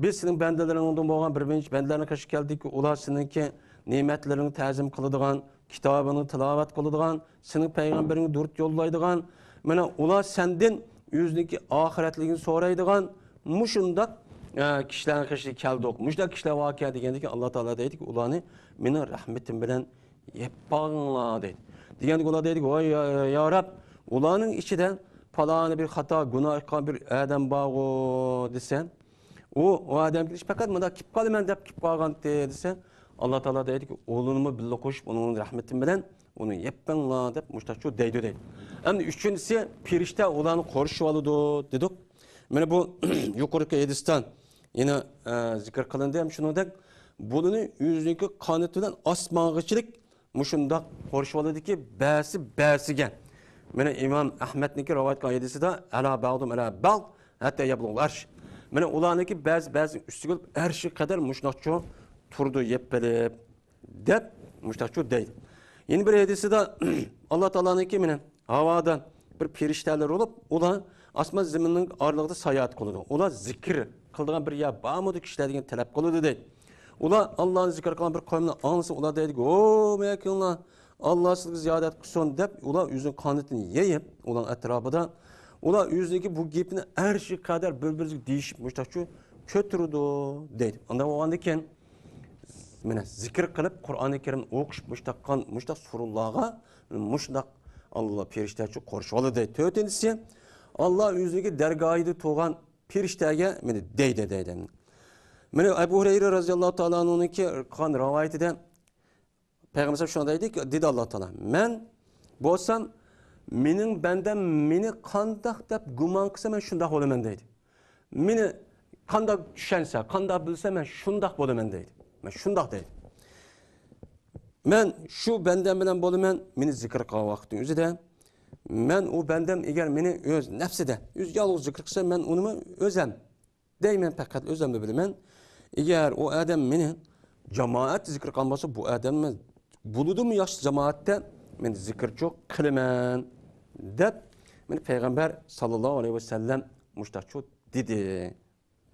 بىز سېنىڭ بەندىلىرىڭدىن بولغان بىر بىرىنچى بەندىلەرنىڭ قېشىغا كەلدىككى، ئۇلار سېنىڭكى نېمەتلىرىڭنى تەزىم قىلىدىغان، كىتابىڭنى تىلاۋەت قىلىدىغان، سېنىڭ پەيغەمبىرىڭگە دۇرۇت يوللايدىغان، مانا ئۇلار سەندىن ئۆزىنىڭكى ئاخىرەتلىكىنى سورايدىغان مۇشۇنداق، ئە، كىشىلەرنىڭ قېشىغا كەلدۇق. مۇشۇنداق كىشىلەر باركەن دېگەندىكىن، ئاللا تائالا دەيدىكى، ئۇلارنى مېنىڭ رەھمىتىم بىلەن يەپ باقىڭلار دەيدۇ. دېگەندىكى ئۇلار دەيدىكى، ۋاي يا، يا رەب، ئۇلارنىڭ ئىچىدە پالانى بىر خاتا، گۇناھ قىلغان بىر ئادەم بارغۇ دېسە، ئۇ، ئۇ ئادەم كېلىش پەقەت مۇنداق كېلىپ قالىمەن دەپ كېلىپ قالغانتى دېسە، ئاللا تائالا دەيدىكى، ئۇلارنىمۇ بىللە قوشۇپ، ئۇنىڭ رەھمىتىم بىلەن ئۇنى يەپ بېقىڭلار دەپ مۇشتاقچۇ دەيدۇ دەيدۇ. ئەمدى ئۈچىنچىسى، پېرىشتە ئۇلارنى قورشىۋالىدۇ دېدۇق. مانا بۇ يۇقىرىقى ھەدىستە يەنە، ئە، زىكىر قىلىندى ھەم شۇنىڭدەك بۇلىنى ئۆزىنىڭكى قانىتى بىلەن ئاسمانغىچىلىك مۇشۇنداق قورشىۋالىدىكى، بەزىسى بەزىسىگە. مانا ئىمام ئەھمەدنىڭكى رىۋايەت قىلغان ھەدىسىدە، ئەلا بەغدۇم ئەلا بەغد ھەتتا يەبلۇغۇل ئەرش. مانا ئۇلارنىڭكى بەزى، بەزى ئۈستىگە ئۆتۈپ ئەرشكە قەدەر مۇشۇنداقچۇ تۇرىدۇ يەپ بېلىپ دەپ مۇشۇنداقچۇ دەيدۇ. يەنە بىر ھەدىسىدە ئاللا تائالانىڭكى مانا ھاۋادا بىر پېرىشتەلەر بولۇپ، ئۇلار ئاسمان زېمىننىڭ ئارىلىقىدا ساياھەت قىلىدۇ. ئۇلار زىكىر قىلىدىغان بىر يەر بارمىدۇ كىشىلەر دېگەن تەلەپ قىلىدۇ دەيدۇ. ئۇلار ئاللانى زىكىر قىلغان بىر قەۋمنى ئاڭلىسا، ئۇلار دەيدىكى، ھو مەكىڭلار، ئاللا سىزگە زىيادەت قىلسۇن دەپ، ئۇلار ئۆزىنىڭ قانىتىنى يېيىپ، ئۇلارنىڭ ئەتراپىدا، ئۇلار ئۆزىنىڭكى بۇ گېپىنى ئەرشىگە قەدەر بىر-بىرىگە دېيىشىپ، مۇشتاقچۇ كۆتۈرىدۇ دەيدۇ. ئانداق بولغاندىن كېيىن، مانا زىكىر قىلىپ، قۇرئانى كەرىمنى ئوقۇشۇپ، مۇشتاق قان-، مۇشتاق سورۇنلارغا مۇشۇنداق ئاللا پېرىشتەچۇ قورشىۋالىدۇ دەيدۇ. تۆتىنچىسى، ئاللا ئۆزىنىڭكى دەرگاھىدا تۇرغان پېرىشتەگە مانا دەيدۇ، دەيدۇ. مانا ئەبۇ ھۇرەيرە رازىياللاھۇ تائالا ئەنھۇنىڭكى قىلغان رىۋايىتىدە پەيغەمبەر شۇنداق دەيدى، دېدى ئاللا تائالا، مەن بولسام، مېنىڭ بەندەم مېنى قانداق دەپ گۇمان قىلسا، مەن شۇنداق بولىمەن دەيدۇ. مېنى قانداق چۈشەنسە، قانداق بىلسە، مەن شۇنداق بولىمەن دەيدۇ. مەن شۇنداق دەيدۇ. مەن شۇ بەندەم بىلەن بولىمەن، مېنى زىكىر قىلغان ۋاقىتنىڭ ئۆزىدە، مەن ئۇ بەندەم ئەگەر مېنى ئۆز نەپسىدە، ئۆزى يالغۇز زىكىر قىلسا، مەن ئۇنىمۇ ئۆزەم دەيمەن، پەقەت ئۆزۈملا بىلىمەن. ئەگەر ئۇ ئادەم مېنى جامائەت زىكىر قىلغان بولسا، بۇ ئادەمنى بولىدۇمۇ ياخشى جامائەتتە مەن زىكىرچۇ قىلىمەن دەپ، مانا پەيغەمبەر ساللاللاھۇ ئەلەيھى ۋەسەللەم مۇشتاقچۇ دېدى،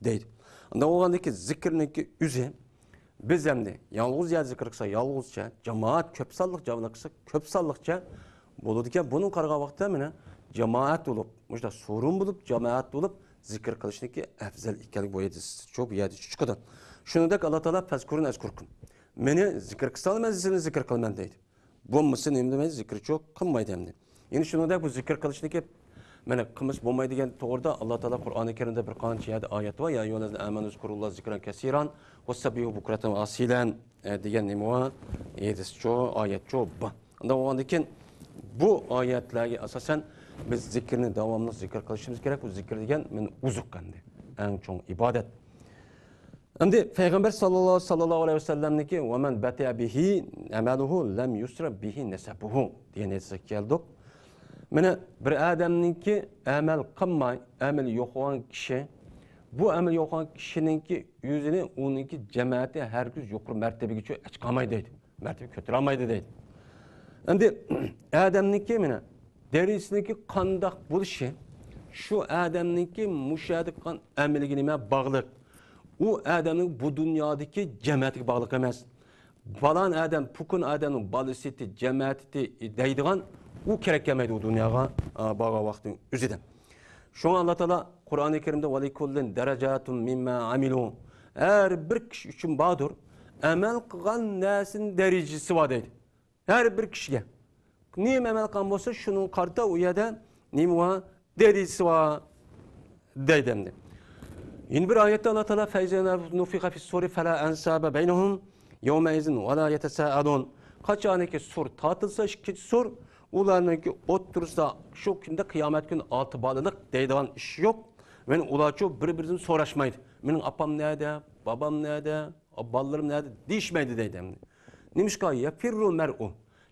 دەيدۇ. ئۇنداق بولغاندىكى زىكىرنىڭكى ئۆزى، بىز ئەمدى يالغۇز يەر زىكىر قىلسا يالغۇزچە، جامائەت كۆپ سانلىق جامائەت قىلسا كۆپ سانلىقچە، بولىدىكەن. بۇنىڭ قارىغان ۋاقىتتا مانا جامائەت بولۇپ، مۇشۇنداق سورۇن بولۇپ، جامائەت بولۇپ زىكىر قىلىشنىكى ئەۋزەل ئىكەنلىكى بۇ ھەدىستە شۇ، بۇ يەردە چىقىدۇ. شۇنىڭدەك ئاللا تائالا «فەزكۇرۇنى ئەزكۇركۇم»، مېنى زىكىر قىلساڭلار مەن سىلىنى زىكىر قىلىمەن دەيدۇ. بولمىسا نېمە دېمەيدۇ، زىكىرچۇ قىلمايدۇ ئەمدى. يەنە شۇنىڭدەك بۇ زىكىر قىلىشنىكى مانا قىلمىسا بولمايدىغان توغرىدا ئاللا تائالا قۇرئانى كەرىمدە بىر قانچە يەردە ئايەت بار. يا ئەييۇھەللەزىنە ئامەنۇ ئۇزكۇرۇللاھە زىكرەن كەسىرەن ۋەسەببىھۇ بۇكرەتەن ۋە ئاسىيلەن، ئە، دېگەن نېمە بار؟ ھەدىسچۇ، ئايەتچۇ بار. ئۇنداق بولغاندىكىن بۇ ئايەتلەرگە ئاساسەن بىز زىكىرنى داۋاملىق زىكىر قىلىشىمىز كېرەك. بۇ زىكىر دېگەن مانا ئوزۇق ئەمدى. ئەڭ چوڭ ئىبادەت. ئەمدى پەيغەمبەر ساللاللاھۇ، ساللاللاھۇ ئەلەيھى ۋەسەللەمنىڭكى «ۋە مەن بەتىئە بىھى ئەمەلۇھۇ لەم يۇسرە بىھى نەسەبۇھۇ» دېگەن ھەدىسكە كەلدۇق. مانا بىر ئادەمنىڭكى ئەمەل قىلماي، ئەمىلى يوق بولغان كىشى، بۇ ئەمىلى يوق بولغان كىشىنىڭكى ئۆزىنى ئۇنىڭكى جەمەتى ھەرگىز يۇقىرى مەرتىبىگىچە چىقارمايدۇ دەيدۇ. مەرتىۋە كۆتۈرەلمەيدۇ دەيدۇ. ئەمدى ئادەمنىڭكى مانا دەرىجىسىنىڭكى قانداق بولۇشى، شۇ ئادەمنىڭكى مۇشۇ يەردە قىلغان ئەمىلىگە نېمە باغلىق؟ ئۇ ئادەمنىڭ بۇ دۇنيادىكى جەمەتىگە باغلىق ئەمەس. پالان ئادەم، پۇكۇن ئادەمنىڭ بالىسى، جەمەتى دەيدىغان ئۇ كېرەك كەلمەيدۇ ئۇ دۇنياغا، ئا، بارغان ۋاقىتنىڭ ئۆزىدە. شۇڭا ئاللا تائالا قۇرئانى كەرىمدە «ۋەلىكۇللىن دەرەجاتۇن مىمما ئەمىلۇ»، ھەر بىر كىشى ئۈچۈن باردۇر، ئەمەل قىلغان نەرسىنىڭ دەرىجىسى بار دەيدۇ. ھەر بىر كىشىگە. نېمە ئەمەل قىلغان بولسا، شۇنىڭغا قارىتا ئۇ يەردە نېمە بار؟ دەرىجىسى بار دەيدۇ ئەمدى. يەنە بىر ئايەتتە ئاللا تائالا «فەئىزا نۇفىخە فىسسۇرى فەلا ئەنسابە بەينەھۇم يەۋمەئىزىن ۋەلا يەتەسائەلۇن». قاچانكى سۇر تارتىلسا، ئىككىنچى سۇر، ئۇلارنىڭكى ئوتتۇرىسىدا شۇ كۈندە، قىيامەت كۈنى، ئالتە بالىلىق دەيدىغان ئىش يوق. يەنى ئۇلارچۇ بىر-بىرىدىن سوراشمايدۇ. «مېنىڭ ئاپام نەدە؟ بابام نەدە؟ بالىلىرىم نەدە؟» دېيىشمەيدۇ دەيدۇ ئەمدى. نېمىشقا؟ «يەفىررۇل مەرئۇ».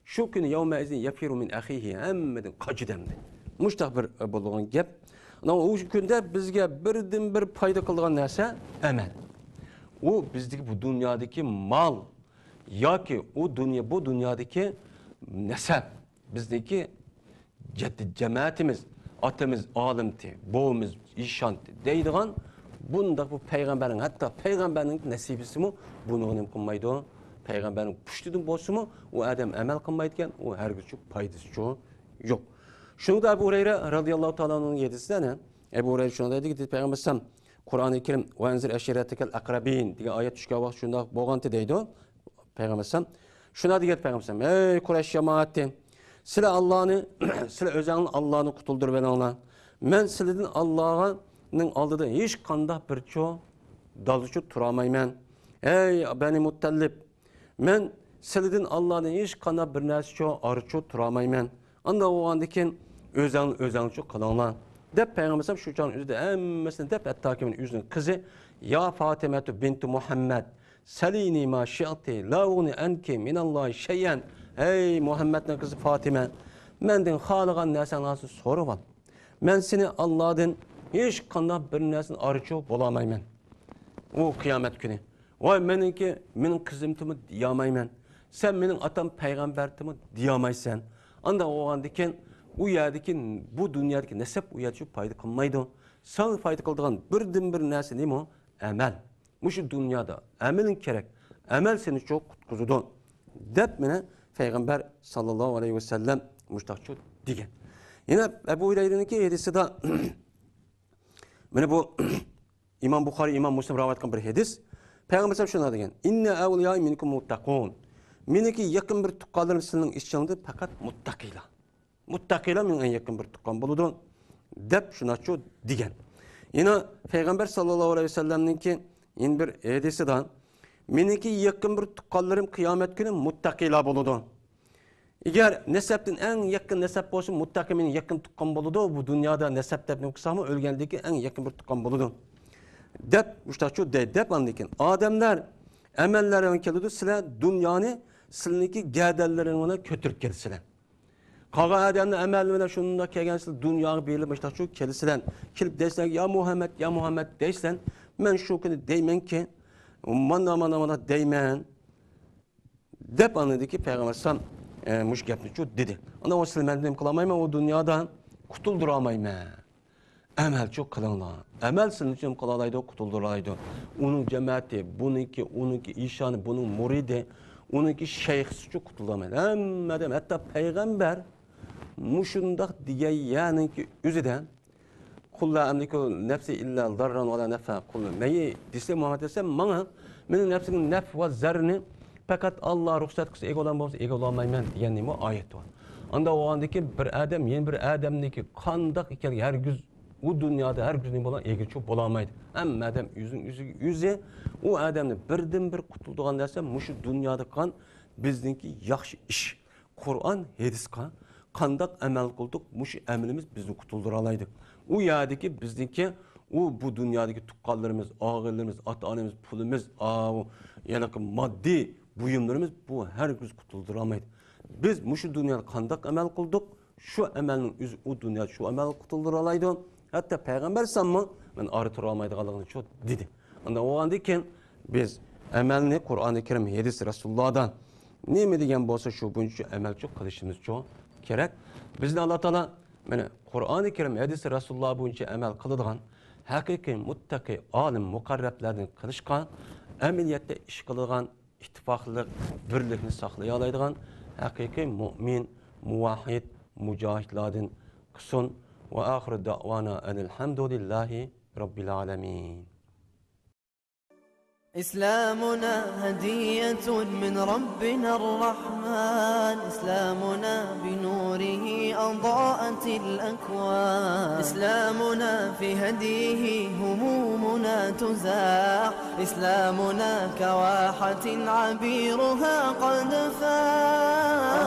شۇ كۈنى «يەۋمەئىزىن يەفىررۇ مىن ئەخىھى»، ھەممىدىن قاچىدۇ ئەمدى. مۇشۇنداق بىر، ئە، بولىدىغان گەپ. ئۇ كۈندە بىزگە بىردىنبىر پايدا قىلىدىغان نەرسە ئەمەل. ئۇ بىزدىكى بۇ دۇنيادىكى مال ياكى ئۇ دۇنيا، بۇ دۇنيادىكى نەسەب، بىزنىڭكى جەددىي جەمەتىمىز، ئاتىمىز ئالىمتى، بوۋىمىز ئىشانتى دەيدىغان بۇنداق بۇ پەيغەمبەرنىڭ، ھەتتا پەيغەمبەرنىڭ نەسىبىسىمۇ بۇنىڭغا نېمە قىلمايدۇ؟ پەيغەمبەرنىڭ پۇشتىدىن بولسىمۇ، ئۇ ئادەم ئەمەل قىلمايدىكەن، ئۇ ھەرگىزچۇ پايدىسىچۇ يوق. شۇنىڭدا ئەبۇ ھۇرەيرە رازىياللاھۇ تائالا ئەنھۇنىڭ ھەدىسىدە، ئەبۇ ھۇرەيرە شۇنداق دەيدىكى، پەيغەمبەر ئەلەيھىسسالام قۇرئانى كەرىم «ۋەئەنزىر ئەشىرەتەكەل ئەقرەبىن» دېگەن ئايەت چۈشكەن ۋاقىت شۇنداق بولغانتى دەيدۇ. پەيغەمبەر ئەلەيھىسسالام شۇنداق دېگەن، پەيغەمبەر ئەلەيھىسسالام: «ئەي قۇرەيش جامائىتى، سىلە ئاللانى، سىلە ئۆزەڭلار ئاللانى قۇتۇلدۇرۇۋېلىڭلار. مەن سىلىدىن ئاللانىڭ ئالدىدا ھېچقانداق بىرچۇ دالدىچۇ تۇرالمايمەن. ئەي بەنى مۇتتەلىپ، مەن سىلىدىن ئاللانى ھېچقانداق بىر نەرسىچۇ ئارىچۇ تۇرالمايمەن. ئانداق بولغاندىكىن ئۆزەڭ، ئۆزەڭچۇ قىلىڭلار» دەپ، پەيغەمبەر ئەلەيھىسسالام شۇ چاغنىڭ ئۆزىدە ھەممىسىنى دەپ، ھەتتاكى مانا ئۆزىنىڭ قىزى: «يا فاتىمەتۇ بىنتۇ مۇھەممەد، سەلىنى ما شىئتى لا ئۇغنى ئەنكى مىناللاھى شەيئەن.» «ھەي مۇھەممەدنىڭ قىزى فاتىمە، مەندىن خالىغان نەرسەڭنى سورىۋال. مەن سېنى ئاللادىن ھېچقانداق بىر نەرسىدىن ئارىچۇ بولالمايمەن ئۇ قىيامەت كۈنى. ۋاي مېنىڭكى، مېنىڭ قىزىمتىمۇ دېيەلمەيمەن. سەن مېنىڭ ئاتام پەيغەمبەرتىمۇ دېيەلمەيسەن. ئانداق بولغاندىكىن ئۇ يەردىكى، بۇ دۇنيادىكى نەسەب ئۇ يەردە پايدا قىلمايدۇ. ساڭا پايدا قىلىدىغان بىردىنبىر نەرسە نېمە؟ ئەمەل. مۇشۇ دۇنيادا ئەمىلىڭ كېرەك. ئەمەل سېنىچۇ قۇتقۇزىدۇ» دەپ مانا پەيغەمبەر ساللاللاھۇ ئەلەيھى ۋەسەللەم مۇشتاقچۇ دېگەن. يەنە ئەبۇ ھۇرەيرىنىڭكى ھەدىسىدا، مانا بۇ ئىمام بۇخارىي، ئىمام مۇسلىم رىۋايەت قىلغان بىر ھەدىس. پەيغەمبەر شۇنداق دېگەن: «ئىننە ئەۋلىيائى مىنكۇم مۇتتەقۇن.» مېنىڭكى يېقىن بىر تۇغقانلىرىم سىلىنىڭ ئىچىڭدە پەقەت مۇتتەقىلار. مۇتتەقىلار مېنىڭ ئەڭ يېقىن بىر تۇغقان بولىدۇ، دەپ شۇنداقچۇ دېگەن. يەنە پەيغەمبەر ساللاللاھۇ ئەلەيھى ۋەسەللەمنىڭكى يەنە بىر ھەدىسىدا، مېنىڭكى يېقىن بىر تۇغقانلىرىم قىيامەت كۈنى مۇتتەقىلار بولىدۇ. ئەگەر نەسەبتىن ئەڭ يېقىن نەسەب بولسا، مۇتتەقى مېنىڭ يېقىن تۇغقان بولىدۇ. بۇ دۇنيادا نەسەب دەپ نېمە قىلساقمۇ، ئۆلگەندىن كېيىن ئەڭ يېقىن بىر تۇغقان بولىدۇ، دەپ مۇشتاقچۇ دەيدۇ. دەپ ئاندىن كېيىن ئادەملەر ئەمەللەرنى كېلىدۇ، سىلەر دۇنيانى سىلىنىڭكى گەدەنلىرىڭ بىلەن كۆتۈرۈپ كېلىسىلەر. قالغان ئادەمنىڭ ئەمەلى بىلەن شۇنداق كەلگەن، سىلەر دۇنياغا بېرىلىپ مۇشتاقچۇ كېلىسىلەر. كېلىپ دەيسىلەر: «يا مۇھەممەد، يا مۇھەممەد» دەيسىلەر. مەن شۇ كۈنى دەيمەنكى، مانا، مانا، مانا دەيمەن، دەپ ئاندىن كېيىن پەيغەمبەر ئەلەيھىسسالام، ئە، مۇشۇ گەپنىچۇ دېدى. ئاندىن سىلەر مەن نېمە قىلالمايمەن، ئۇ دۇنيادا قۇتۇلدۇرالمايمەن. ئەمەلچۇ قىلىڭلار. ئەمەل سىلىنى نېمە قىلالايدۇ؟ قۇتۇلدۇرالايدۇ. ئۇنىڭ جەمەتى، بۇنىڭكى، ئۇنىڭكى ئىشانى، بۇنىڭ مۇرىدى، ئۇنىڭكى شەيخىسىچۇ قۇتۇلالمايدۇ. ھەممە ئادەم، ھەتتا پەيغەمبەر، مۇشۇنداق دېگەن يەرنىڭكى ئۆزىدە، قۇل لا ئەملىكۇ نەپسى ئىللا زەررەن ۋە لا نەفئا، قۇل، مەيى دېسە، مۇھەممەد ئەلەيھىسسالام، ماڭا مېنىڭ نەپسىمگە نەپ ۋە زەررىنى پەقەت ئاللا رۇخسەت قىلسا ئىگە بولام، بولمىسا ئىگە بولالمايمەن دېگەننىمۇ ئايەت بار. ئاندا بولغاندىكىن بىر ئادەم يەنە بىر ئادەمنىڭكى قانداق ئىكەن، ھەرگىز ئۇ دۇنيادا ھەرگىز نېمە بولغان ئىگىچى بولالمايدۇ. ھەممە ئادەم ئۆزىنىڭ ئۆزىگە ئۆزى. ئۇ ئادەمنى بىردىن بىر قۇتۇلدۇرغان نەرسە مۇشۇ دۇنيادا قىلغان بىزنىڭكى ياخشى ئىش. قۇرئان، ھەدىسقا قانداق ئەمەل قىلدۇق، مۇشۇ ئەمىلىمىز بىزنى قۇتۇلدۇرالايدۇ. ئۇ يەردىكى بىزنىڭكى، ئۇ بۇ دۇنيادىكى تۇغقانلىرىمىز، ئاغىنىلىرىمىز، ئاتا-ئانىمىز، پۇلىمىز، ئاۋۇ، يەنىكى ماددىي بۇيۇملىرىمىز، بۇ ھەرگىز قۇتۇلدۇرالمايدۇ. بىز مۇشۇ دۇنيادا قانداق ئەمەل قىلدۇق، شۇ ئەمەلنىڭ ئۆزى ئۇ دۇنيادا شۇ ئەمەلنى قۇتۇلدۇرالايدۇ. ھەتتا پەيغەمبەر ئەلەيھىسسالاممۇ مەن ئارا تۇرالمايدىغانلىقىنى شۇ دېدى. ئاندىن بولغاندىن كېيىن بىز ئەمەلنى قۇرئانى كەرىم، ھەدىس رەسۇلۇللاھدىن نېمە دېگەن بولسا شۇ بويىچە ئەمەلچۇ قىلىشىمىزچۇ كېرەك. بىزنى ئاللا تائالا مانا قۇرئانى كەرىم، ھەدىس رەسۇلۇللا بويىچە ئەمەل قىلىدىغان، ھەقىقىي مۇتتەقىي، ئالىم، مۇقەررەبلەردىن قىلىشقا، ئەمەلىيەتتە ئىش قىلىدىغان، ئىتتىپاقلىق، بىرلىكنى ساقلىيالايدىغان ھەقىقىي مۇئمىن، مۇۋەھھىد، مۇجاھىدلاردىن قىلسۇن. ۋە ئاخىرۇ دەئۋانا ئەنىل ھەمدۇلىللاھى رەببىل ئالەمىن. إسلامنا هدية من ربنا الرحمن، إسلامنا بنوره أضاءت الأكوان، إسلامنا في هديه همومنا تزاح، إسلامنا كواحة عبيرها قد فاح.